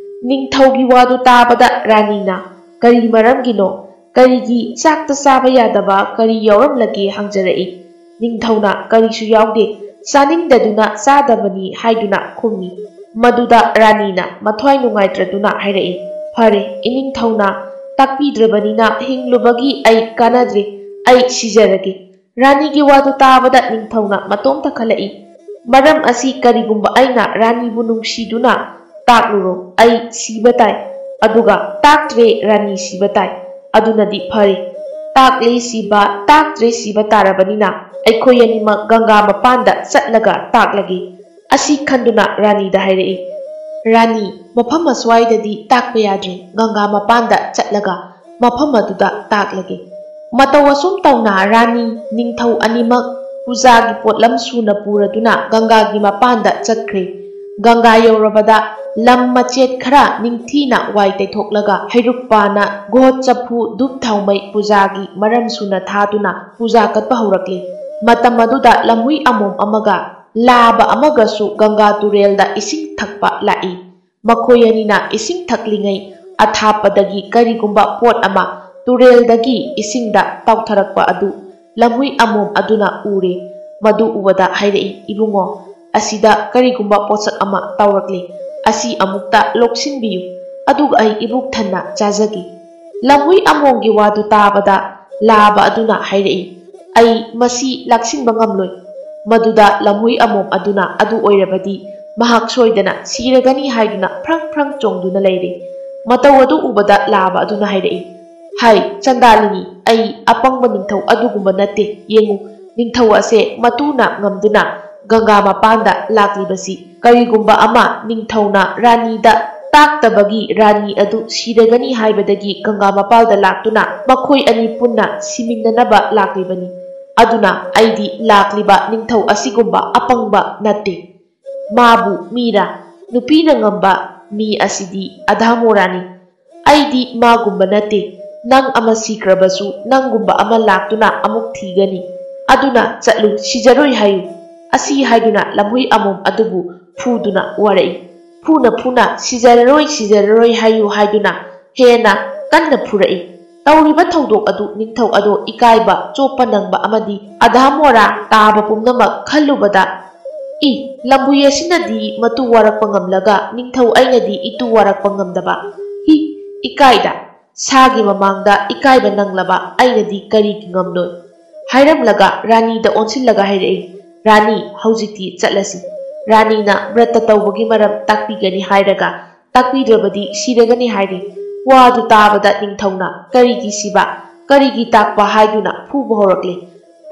ꯅꯤꯡꯊꯧꯒꯤ ꯋꯥꯗꯨ ꯇꯥꯕꯗ ꯔꯥꯅꯤꯅ, "ꯀꯔꯤ ꯃꯔꯝꯒꯤꯅꯣ? ꯀꯔꯤꯒꯤ ꯆꯥꯛꯇ ꯆꯥꯕ ꯌꯥꯗꯕ ꯀꯔꯤ ꯌꯥꯎꯔꯝꯂꯒꯦ?" ꯍꯪꯖꯔꯛꯏ꯫ ꯅꯤꯡꯊꯧꯅ, "ꯀꯔꯤꯁꯨ ꯌꯥꯎꯗꯦ, ꯆꯥꯅꯤꯡꯗꯗꯨꯅ ꯆꯥꯗꯕꯅꯤ" ꯍꯥꯏꯗꯨꯅ ꯈꯨꯝꯃꯤ꯫ ꯃꯗꯨꯗ ꯔꯥꯅꯤꯅ ꯃꯊ꯭ꯋꯥꯏ ꯅꯨꯡꯉꯥꯏꯇ꯭ꯔꯗꯨꯅ ꯍꯥꯏꯔꯛꯏ, "ꯐꯔꯦ, ꯏꯅꯤꯡꯊꯧꯅ ꯇꯥꯛꯄꯤꯗ꯭ꯔꯕꯅꯤꯅ ꯍꯤꯡꯂꯨꯕꯒꯤ ꯑꯩ ꯀꯥꯟꯅꯗ꯭ꯔꯦ, ꯑꯩ ꯁꯤꯖꯔꯒꯦ"꯫ ꯔꯥꯅꯤꯒꯤ ꯋꯥꯗꯨ ꯇꯥꯕꯗ ꯅꯤꯡꯊꯧꯅ ꯃꯇꯣꯝꯇ ꯈꯜꯂꯛꯏ, "ꯃꯔꯝ ꯑꯁꯤ ꯀꯔꯤꯒꯨꯝꯕ ꯑꯩꯅ ꯔꯥꯅꯤꯕꯨ ꯅꯨꯡꯁꯤꯗꯨꯅ ꯇꯥꯛꯂꯨꯔꯣ, ꯑꯩ ꯁꯤꯕ ꯇꯥꯏ, ꯑꯗꯨꯒ ꯇꯥꯛꯇ꯭ꯔꯦ, ꯔꯥꯅꯤ ꯁꯤꯕ ꯇꯥꯏ꯫ ꯑꯗꯨꯅꯗꯤ ꯐꯔꯦ, ꯇꯥꯛꯂꯦ ꯁꯤꯕ, ꯇꯥꯛꯇ꯭ꯔꯦ ꯁꯤꯕ ꯇꯥꯔꯕꯅꯤꯅ ꯑꯩꯈꯣꯏ ꯑꯅꯤꯃꯛ ꯒꯪꯒꯥ ꯃꯄꯥꯟꯗ ꯆꯠꯂꯒ ꯇꯥꯛꯂꯒꯦ"꯫ ꯑꯁꯤ ꯈꯟꯗꯨꯅ ꯔꯥꯅꯤꯗ ꯍꯥꯏꯔꯛꯏ, "ꯔꯥꯅꯤ, ꯃꯐꯝ ꯑꯁ꯭ꯋꯥꯏꯗꯗꯤ ꯇꯥꯛꯄ ꯌꯥꯗ꯭ꯔꯦ, ꯒꯪꯒꯥ ꯃꯄꯥꯟꯗ ꯆꯠꯂꯒ ꯃꯐꯝ ꯑꯗꯨꯗ ꯇꯥꯛꯂꯒꯦ"꯫ ꯃꯇꯧ ꯑꯁꯨꯝ ꯇꯧꯅ ꯔꯥꯅꯤ, ꯅꯤꯡꯊꯧ ꯑꯅꯤꯃꯛ ꯄꯨꯖꯥꯒꯤ ꯄꯣꯠꯂꯝ ꯁꯨꯅ ꯄꯨꯔꯗꯨꯅ ꯒꯪꯒꯥꯒꯤ ꯃꯄꯥꯟꯗ ꯆꯠꯈ꯭ꯔꯦ꯫ ꯒꯪꯒꯥ ꯌꯧꯔꯕꯗ ꯂꯝ ꯃꯆꯦꯠ ꯈꯔ ꯅꯤꯡꯊꯤꯅ ꯋꯥꯏ ꯇꯩꯊꯣꯛꯂꯒ ꯍꯩꯔꯨꯛꯄꯥꯅ ꯒꯣꯍꯣꯠ ꯆꯐꯨ ꯙꯨꯞ ꯊꯥꯎꯃꯩ ꯄꯨꯖꯥꯒꯤ ꯃꯔꯝ ꯁꯨꯅ ꯊꯥꯗꯨꯅ ꯄꯨꯖꯥ ꯀꯠꯄ ꯍꯧꯔꯛꯂꯤ꯫ ꯃꯇꯝ ꯑꯗꯨꯗ ꯂꯝꯍꯨꯏ ꯑꯃꯣꯝ ꯑꯃꯒ ꯂꯥꯕ ꯑꯃꯒꯁꯨ ꯒꯪꯒꯥ ꯇꯨꯔꯦꯜꯗ ꯏꯁꯤꯡ ꯊꯛꯄ ꯂꯥꯛꯏ꯫ ꯃꯈꯣꯏ ꯑꯅꯤꯅ ꯏꯁꯤꯡ ꯊꯛꯂꯤꯉꯩ ꯑꯊꯥꯞꯄꯗꯒꯤ ꯀꯔꯤꯒꯨꯝꯕ ꯄꯣꯠ ꯑꯃ ꯇꯨꯔꯦꯜꯗꯒꯤ ꯏꯁꯤꯡꯗ ꯇꯥꯎꯊꯔꯛꯄ ꯑꯗꯨ ꯂꯝꯍꯨꯏ ꯑꯃꯣꯝ ꯑꯗꯨꯅ ꯎꯔꯦ꯫ ꯃꯗꯨ ꯎꯕꯗ ꯍꯥꯏꯔꯛꯏ, "ꯏꯕꯨꯡꯉꯣ, ꯑꯁꯤꯗ ꯀꯔꯤꯒꯨꯝꯕ ꯄꯣꯠꯁꯛ ꯑꯃ ꯇꯥꯎꯔꯛꯂꯦ꯫ ꯑꯁꯤ ꯑꯃꯨꯛꯇ ꯂꯧꯁꯤꯟꯕꯤꯌꯨ, ꯑꯗꯨꯒ ꯑꯩ ꯏꯕꯨꯛ ꯊꯟꯅ ꯆꯥꯖꯒꯦ꯫" ꯂꯝꯍꯨꯏ ꯑꯃꯣꯝꯒꯤ ꯋꯥꯗꯨ ꯇꯥꯕꯗ ꯂꯥꯕ ꯑꯗꯨꯅ ꯍꯥꯏꯔꯛꯏ, "ꯑꯩ ꯃꯁꯤ ꯂꯥꯛꯁꯤꯟꯕ ꯉꯝꯂꯣꯏ꯫" ꯃꯗꯨꯗ ꯂꯝꯍꯨꯏ ꯑꯃꯣꯝ ꯑꯗꯨꯅ, "ꯑꯗꯨ ꯑꯣꯏꯔꯕꯗꯤ ꯃꯍꯥꯛ ꯁꯣꯏꯗꯅ ꯁꯤꯔꯒꯅꯤ" ꯍꯥꯏꯗꯨꯅ ꯐ꯭ꯔꯪ ꯐ꯭ꯔꯪ ꯆꯣꯡꯗꯨꯅ ꯂꯩꯔꯦ꯫ ꯃꯇꯧ ꯑꯗꯨ ꯎꯕꯗ ꯂꯥꯕ ꯑꯗꯨꯅ ꯍꯥꯏꯔꯛꯏ, "ꯍꯥꯏ ꯆꯟꯗꯥꯂꯤꯅꯤ, ꯑꯩ ꯑꯄꯪꯕ ꯅꯤꯡꯊꯧ ꯑꯗꯨꯒꯨꯝꯕ ꯅꯠꯇꯦ꯫ ꯌꯦꯡꯉꯨ, ꯅꯤꯡꯊꯧ ꯑꯁꯦ ꯃꯇꯨꯅ ꯉꯝꯗꯨꯅ ꯒꯪꯒꯥ ꯃꯄꯥꯟꯗ ꯂꯥꯛꯂꯤꯕꯁꯤ ꯀꯔꯤꯒꯨꯝꯕ ꯑꯃ ꯅꯤꯡꯊꯧꯅ ꯔꯥꯅꯤꯗ ꯇꯥꯛꯇꯕꯒꯤ ꯔꯥꯅꯤ ꯑꯗꯨ ꯁꯤꯔꯒꯅꯤ ꯍꯥꯏꯕꯗꯒꯤ ꯒꯪꯒꯥ ꯃꯄꯥꯜꯗ ꯂꯥꯛꯇꯨꯅ ꯃꯈꯣꯏ ꯑꯅꯤ ꯄꯨꯟꯅ ꯁꯤꯃꯤꯟꯅꯅꯕ ꯂꯥꯛꯂꯤꯕꯅꯤ꯫ ꯑꯗꯨꯅ ꯑꯩꯗꯤ ꯂꯥꯛꯂꯤꯕ ꯅꯤꯡꯊꯧ ꯑꯁꯤꯒꯨꯝꯕ ꯑꯄꯪꯕ ꯅꯠꯇꯦ꯫ ꯃꯥꯕꯨ ꯃꯤꯔꯥ, ꯅꯨꯄꯤꯅ ꯉꯝꯕ ꯃꯤ ꯑꯁꯤꯗꯤ ꯑꯙꯥꯃꯣꯔꯥꯅꯤ꯫ ꯑꯩꯗꯤ ꯃꯥꯒꯨꯝꯕ ꯅꯠꯇꯦ꯫ ꯅꯪ ꯑꯃ ꯁꯤꯈ꯭ꯔꯕꯁꯨ ꯅꯪꯒꯨꯝꯕ ꯑꯃ ꯂꯥꯛꯇꯨꯅ ꯑꯃꯨꯛ ꯊꯤꯒꯅꯤ꯫ ꯑꯗꯨꯅ ꯆꯠꯂꯨ, ꯁꯤꯖꯔꯣꯏ ꯍꯥꯏꯌꯨ꯫" ꯑꯁꯤ ꯍꯥꯏꯗꯨꯅ ꯂꯝꯍꯨꯏ ꯑꯃꯣꯝ ꯑꯗꯨꯕꯨ ꯐꯨꯗꯨꯅ ꯋꯥꯔꯛꯏ꯫ ꯐꯨꯅ ꯐꯨꯅ "ꯁꯤꯖꯔꯔꯣꯏ, ꯁꯤꯖꯔꯔꯣꯏ ꯍꯥꯏꯌꯨ" ꯍꯥꯏꯗꯨꯅ ꯍꯦꯟꯅ ꯀꯟꯅ ꯐꯨꯔꯛꯏ꯫ ꯇꯧꯔꯤꯕ ꯊꯧꯗꯣꯛ ꯑꯗꯨ ꯅꯤꯡꯊꯧ ꯑꯗꯣ ꯏꯀꯥꯏꯕ ꯆꯣꯞꯄ ꯅꯪꯕ ꯑꯃꯗꯤ ꯑꯙꯥ ꯃꯣꯔꯥ ꯇꯥꯕ ꯄꯨꯝꯅꯃꯛ ꯈꯜꯂꯨꯕꯗ, "ꯏ, ꯂꯝꯍꯨꯏ ꯑꯁꯤꯅꯗꯤ ꯃꯇꯨ ꯋꯥꯔꯛꯄ ꯉꯝꯂꯒ ꯅꯤꯡꯊꯧ ꯑꯩꯅꯗꯤ ꯏꯇꯨ ꯋꯥꯔꯛꯄ ꯉꯝꯗꯕ꯫ ꯍꯤ, ꯏꯀꯥꯏꯗ, ꯁꯥꯒꯤ ꯃꯃꯥꯡꯗ ꯏꯀꯥꯏꯕ ꯅꯪꯂꯕ ꯑꯩꯅꯗꯤ ꯀꯔꯤꯒꯤ ꯉꯝꯂꯣꯏ?" ꯍꯥꯏꯔꯝꯂꯒ ꯔꯥꯅꯤꯗ ꯑꯣꯟꯁꯤꯜꯂꯒ ꯍꯥꯏꯔꯛꯏ, "ꯔꯥꯅꯤ, ꯍꯧꯖꯤꯛꯇꯤ ꯆꯠꯂꯁꯤ꯫" ꯔꯥꯅꯤꯅ ꯕ꯭ꯔꯠꯇ ꯇꯧꯕꯒꯤ ꯃꯔꯝ ꯇꯥꯛꯄꯤꯒꯅꯤ ꯍꯥꯏꯔꯒ ꯇꯥꯛꯄꯤꯗ꯭ꯔꯕꯗꯤ ꯁꯤꯔꯒꯅꯤ ꯍꯥꯏꯔꯤ꯫ ꯋꯥꯗꯨ ꯇꯥꯕꯗ ꯅꯤꯡꯊꯧꯅ "ꯀꯔꯤꯒꯤ ꯁꯤꯕ? ꯀꯔꯤꯒꯤ ꯇꯥꯛꯄ?" ꯍꯥꯏꯗꯨꯅ ꯐꯨꯕ ꯍꯧꯔꯛꯂꯦ꯫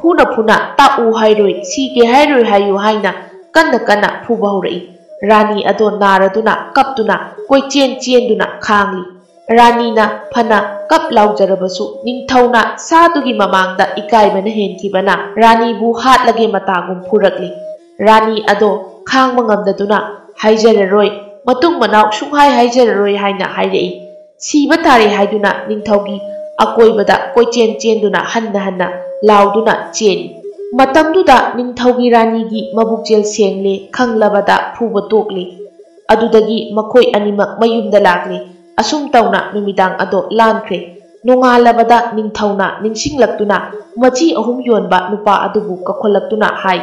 ꯐꯨꯅ ꯐꯨꯅ "ꯇꯥꯛꯎ ꯍꯥꯏꯔꯣꯏ, ꯁꯤꯒꯦ ꯍꯥꯏꯔꯣꯏ ꯍꯥꯏꯌꯨ" ꯍꯥꯏꯅ ꯀꯟꯅ ꯀꯟꯅ ꯐꯨꯕ ꯍꯧꯔꯛꯏ꯫ ꯔꯥꯅꯤ ꯑꯗꯣ ꯅꯥꯔꯗꯨꯅ ꯀꯞꯇꯨꯅ ꯀꯣꯏꯆꯦꯟ ꯆꯦꯟꯗꯨꯅ ꯈꯥꯡꯂꯤ꯫ ꯔꯥꯅꯤꯅ ꯐꯅ ꯀꯞ ꯂꯥꯎꯖꯔꯕꯁꯨ ꯅꯤꯡꯊꯧꯅ ꯁꯥꯗꯨꯒꯤ ꯃꯃꯥꯡꯗ ꯏꯀꯥꯏꯕꯅ ꯍꯦꯟꯈꯤꯕꯅ ꯔꯥꯅꯤꯕꯨ ꯍꯥꯠꯂꯒꯦ ꯃꯇꯥꯒꯨꯝ ꯐꯨꯔꯛꯂꯤ꯫ ꯔꯥꯅꯤ ꯑꯗꯣ ꯈꯥꯡꯕ ꯉꯝꯗꯗꯨꯅ "ꯍꯥꯏꯖꯔꯔꯣꯏ, ꯃꯇꯨꯡ ꯃꯅꯥꯎ ꯁꯨꯡꯍꯥꯏ ꯍꯥꯏꯖꯔꯔꯣꯏ" ꯍꯥꯏꯅ ꯍꯥꯏꯔꯛꯏ꯫ ꯁꯤꯕ ꯇꯥꯔꯦ ꯍꯥꯏꯗꯨꯅ ꯅꯤꯡꯊꯧꯒꯤ ꯑꯀꯣꯏꯕꯗ ꯀꯣꯏꯆꯦꯟ ꯆꯦꯟꯗꯨꯅ ꯍꯟꯅ ꯍꯟꯅ ꯂꯥꯎꯗꯨꯅ ꯆꯦꯜꯂꯤ꯫ ꯃꯇꯝꯗꯨꯗ ꯅꯤꯡꯊꯧꯒꯤ ꯔꯥꯅꯤꯒꯤ ꯃꯕꯨꯛꯆꯦꯜ ꯁꯦꯡꯂꯦ ꯈꯪꯂꯕꯗ ꯐꯨꯕ ꯇꯣꯛꯂꯤ꯫ ꯑꯗꯨꯗꯒꯤ ꯃꯈꯣꯏ ꯑꯅꯤꯃꯛ ꯃꯌꯨꯝꯗ ꯂꯥꯛꯂꯤ꯫ ꯑꯁꯨꯝ ꯇꯧꯅ ꯅꯨꯃꯤꯗꯥꯡ ꯑꯗꯣ ꯂꯥꯟꯈ꯭ꯔꯦ꯫ ꯅꯣꯡꯉꯥꯜꯂꯕꯗ ꯅꯤꯡꯊꯧꯅ ꯅꯤꯡꯁꯤꯡꯂꯛꯇꯨꯅ ꯃꯆꯤ ꯑꯍꯨꯝ ꯌꯣꯟꯕ ꯅꯨꯄꯥ ꯑꯗꯨꯕꯨ ꯀꯧꯈꯠꯂꯛꯇꯨꯅ ꯍꯥꯏ,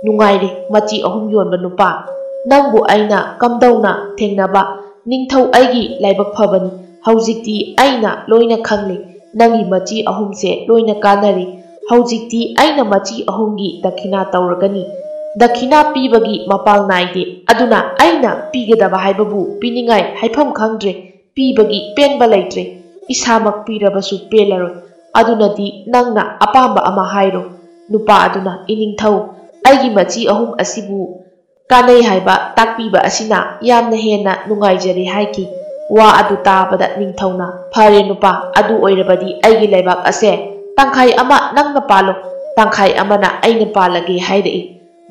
"ꯅꯨꯡꯉꯥꯏꯔꯦ, ꯃꯆꯤ ꯑꯍꯨꯝ ꯌꯣꯟꯕ ꯅꯨꯄꯥ, ꯅꯪꯕꯨ ꯑꯩꯅ ꯀꯝꯗꯧꯅ ꯊꯦꯡꯅꯕ? ꯅꯤꯡꯊꯧ ꯑꯩꯒꯤ ꯂꯥꯏꯕꯛ ꯐꯕꯅꯤ꯫ ꯍꯧꯖꯤꯛꯇꯤ ꯑꯩꯅ ꯂꯣꯏꯅ ꯈꯪꯂꯦ꯫ ꯅꯪꯒꯤ ꯃꯆꯤ ꯑꯍꯨꯝꯁꯦ ꯂꯣꯏꯅ ꯀꯥꯟꯅꯔꯦ꯫ ꯍꯧꯖꯤꯛꯇꯤ ꯑꯩꯅ ꯃꯆꯤ ꯑꯍꯨꯝꯒꯤ ꯗꯈꯤꯅꯥ ꯇꯧꯔꯒꯅꯤ꯫ ꯗꯈꯤꯅꯥ ꯄꯤꯕꯒꯤ ꯃꯄꯥꯜ ꯅꯥꯏꯗꯦ꯫ ꯑꯗꯨꯅ ꯑꯩꯅ ꯄꯤꯒꯗꯕ ꯍꯥꯏꯕꯕꯨ ꯄꯤꯅꯤꯡꯉꯥꯏ ꯍꯥꯏꯐꯝ ꯈꯪꯗ꯭ꯔꯦ꯫ ꯄꯤꯕꯒꯤ ꯄꯦꯟꯕ ꯂꯩꯇ꯭ꯔꯦ꯫ ꯏꯁꯥꯃꯛ ꯄꯤꯔꯕꯁꯨ ꯄꯦꯜꯂꯔꯣꯏ꯫ ꯑꯗꯨꯅꯗꯤ ꯅꯪꯅ ꯑꯄꯥꯝꯕ ꯑꯃ ꯍꯥꯏꯔꯣ꯫" ꯅꯨꯄꯥ ꯑꯗꯨꯅ, "ꯏꯅꯤꯡꯊꯧ, ꯑꯩꯒꯤ ꯃꯆꯤ ꯑꯍꯨꯝ ꯑꯁꯤꯕꯨ ꯀꯥꯟꯅꯩ ꯍꯥꯏꯕ ꯇꯥꯛꯄꯤꯕ ꯑꯁꯤꯅ ꯌꯥꯝꯅ ꯍꯦꯟꯅ ꯅꯨꯡꯉꯥꯏꯖꯔꯦ" ꯍꯥꯏꯈꯤ꯫ ꯋꯥ ꯑꯗꯨ ꯇꯥꯕꯗ ꯅꯤꯡꯊꯧꯅ, "ꯐꯔꯦ ꯅꯨꯄꯥ, ꯑꯗꯨ ꯑꯣꯏꯔꯕꯗꯤ ꯑꯩꯒꯤ ꯂꯩꯕꯥꯛ ꯑꯁꯦ ꯇꯪꯈꯥꯏ ꯑꯃ ꯅꯪꯅ ꯄꯥꯜꯂꯣ, ꯇꯪꯈꯥꯏ ꯑꯃꯅ ꯑꯩꯅ ꯄꯥꯜꯂꯒꯦ" ꯍꯥꯏꯔꯛꯏ꯫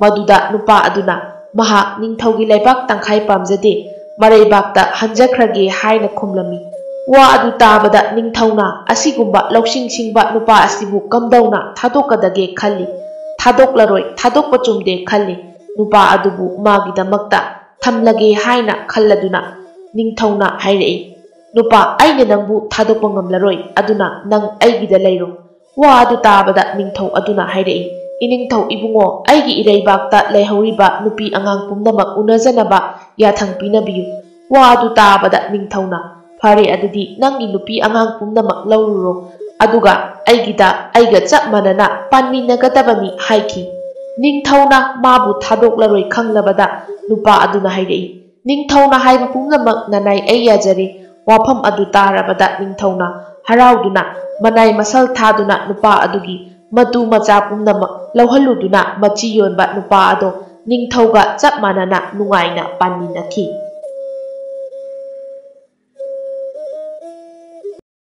ꯃꯗꯨꯗ ꯅꯨꯄꯥ ꯑꯗꯨꯅ ꯃꯍꯥꯛ ꯅꯤꯡꯊꯧꯒꯤ ꯂꯩꯕꯥꯛ ꯇꯪꯈꯥꯏ ꯄꯥꯝꯖꯗꯦ, ꯃꯔꯩꯕꯥꯛꯇ ꯍꯟꯖꯈ꯭ꯔꯒꯦ ꯍꯥꯏꯅ ꯈꯨꯝꯂꯝꯃꯤ꯫ ꯋꯥ ꯑꯗꯨ ꯇꯥꯕꯗ ꯅꯤꯡꯊꯧꯅ ꯑꯁꯤꯒꯨꯝꯕ ꯂꯧꯁꯤꯡ ꯁꯤꯡꯕ ꯅꯨꯄꯥ ꯑꯁꯤꯕꯨ ꯀꯝꯗꯧꯅ ꯊꯥꯗꯣꯛꯀꯗꯒꯦ ꯈꯜꯂꯤ꯫ ꯊꯥꯗꯣꯛꯂꯔꯣꯏ, ꯊꯥꯗꯣꯛꯄ ꯆꯨꯝꯗꯦ ꯈꯜꯂꯤ꯫ ꯅꯨꯄꯥ ꯑꯗꯨꯕꯨ ꯃꯥꯒꯤꯗꯃꯛꯇ ꯊꯝꯂꯒꯦ ꯍꯥꯏꯅ ꯈꯜꯂꯗꯨꯅ ꯅꯤꯡꯊꯧꯅ ꯍꯥꯏꯔꯛꯏ, "ꯅꯨꯄꯥ, ꯑꯩꯅ ꯅꯪꯕꯨ ꯊꯥꯗꯣꯛꯄ ꯉꯝꯂꯔꯣꯏ, ꯑꯗꯨꯅ ꯅꯪ ꯑꯩꯒꯤꯗ ꯂꯩꯔꯣ꯫" ꯋꯥ ꯑꯗꯨ ꯇꯥꯕꯗ ꯅꯤꯡꯊꯧ ꯑꯗꯨꯅ ꯍꯥꯏꯔꯛꯏ, "ꯏꯅꯤꯡꯊꯧ ꯏꯕꯨꯡꯉꯣ, ꯑꯩꯒꯤ ꯏꯔꯩꯕꯥꯛꯇ ꯂꯩꯍꯧꯔꯤꯕ ꯅꯨꯄꯤ ꯑꯉꯥꯡ ꯄꯨꯝꯅꯃꯛ ꯎꯅꯖꯅꯕ ꯌꯥꯊꯪ ꯄꯤꯅꯕꯤꯌꯨ꯫" ꯋꯥ ꯑꯗꯨ ꯇꯥꯕꯗ ꯅꯤꯡꯊꯧꯅ, "ꯐꯔꯦ, ꯑꯗꯨꯗꯤ ꯅꯪꯒꯤ ꯅꯨꯄꯤ ꯑꯉꯥꯡ ꯄꯨꯝꯅꯃꯛ ꯂꯧꯔꯨꯔꯣ, ꯑꯗꯨꯒ ꯑꯩꯒꯤꯗ ꯑꯩꯒ ꯆꯞ ꯃꯥꯟꯅꯅ ꯄꯥꯟꯃꯤꯟꯅꯒꯗꯕꯅꯤ" ꯍꯥꯏꯈꯤ꯫ ꯅꯤꯡꯊꯧꯅ ꯃꯥꯕꯨ ꯊꯥꯗꯣꯛꯂꯔꯣꯏ ꯈꯪꯂꯕꯗ ꯅꯨꯄꯥ ꯑꯗꯨꯅ ꯍꯥꯏꯔꯛꯏ, "ꯅꯤꯡꯊꯧꯅ ꯍꯥꯏꯕ ꯄꯨꯝꯅꯃꯛ ꯅꯅꯥꯏ ꯑꯩ ꯌꯥꯖꯔꯦ꯫" ꯋꯥꯐꯝ ꯑꯗꯨ ꯇꯥꯔꯕꯗ ꯅꯤꯡꯊꯧꯅ ꯍꯔꯥꯎꯗꯨꯅ ꯃꯅꯥꯏ ꯃꯁꯜ ꯊꯥꯗꯨꯅ ꯅꯨꯄꯥ ꯑꯗꯨꯒꯤ ꯃꯇꯨ ꯃꯆꯥ ꯄꯨꯝꯅꯃꯛ ꯂꯧꯍꯜꯂꯨꯗꯨꯅ ꯃꯆꯤ ꯌꯣꯟꯕ ꯅꯨꯄꯥ ꯑꯗꯣ ꯅꯤꯡꯊꯧꯒ ꯆꯞ ꯃꯥꯟꯅꯅ ꯅꯨꯡꯉꯥꯏꯅ ꯄꯥꯟꯃꯤꯟꯅꯈꯤ꯫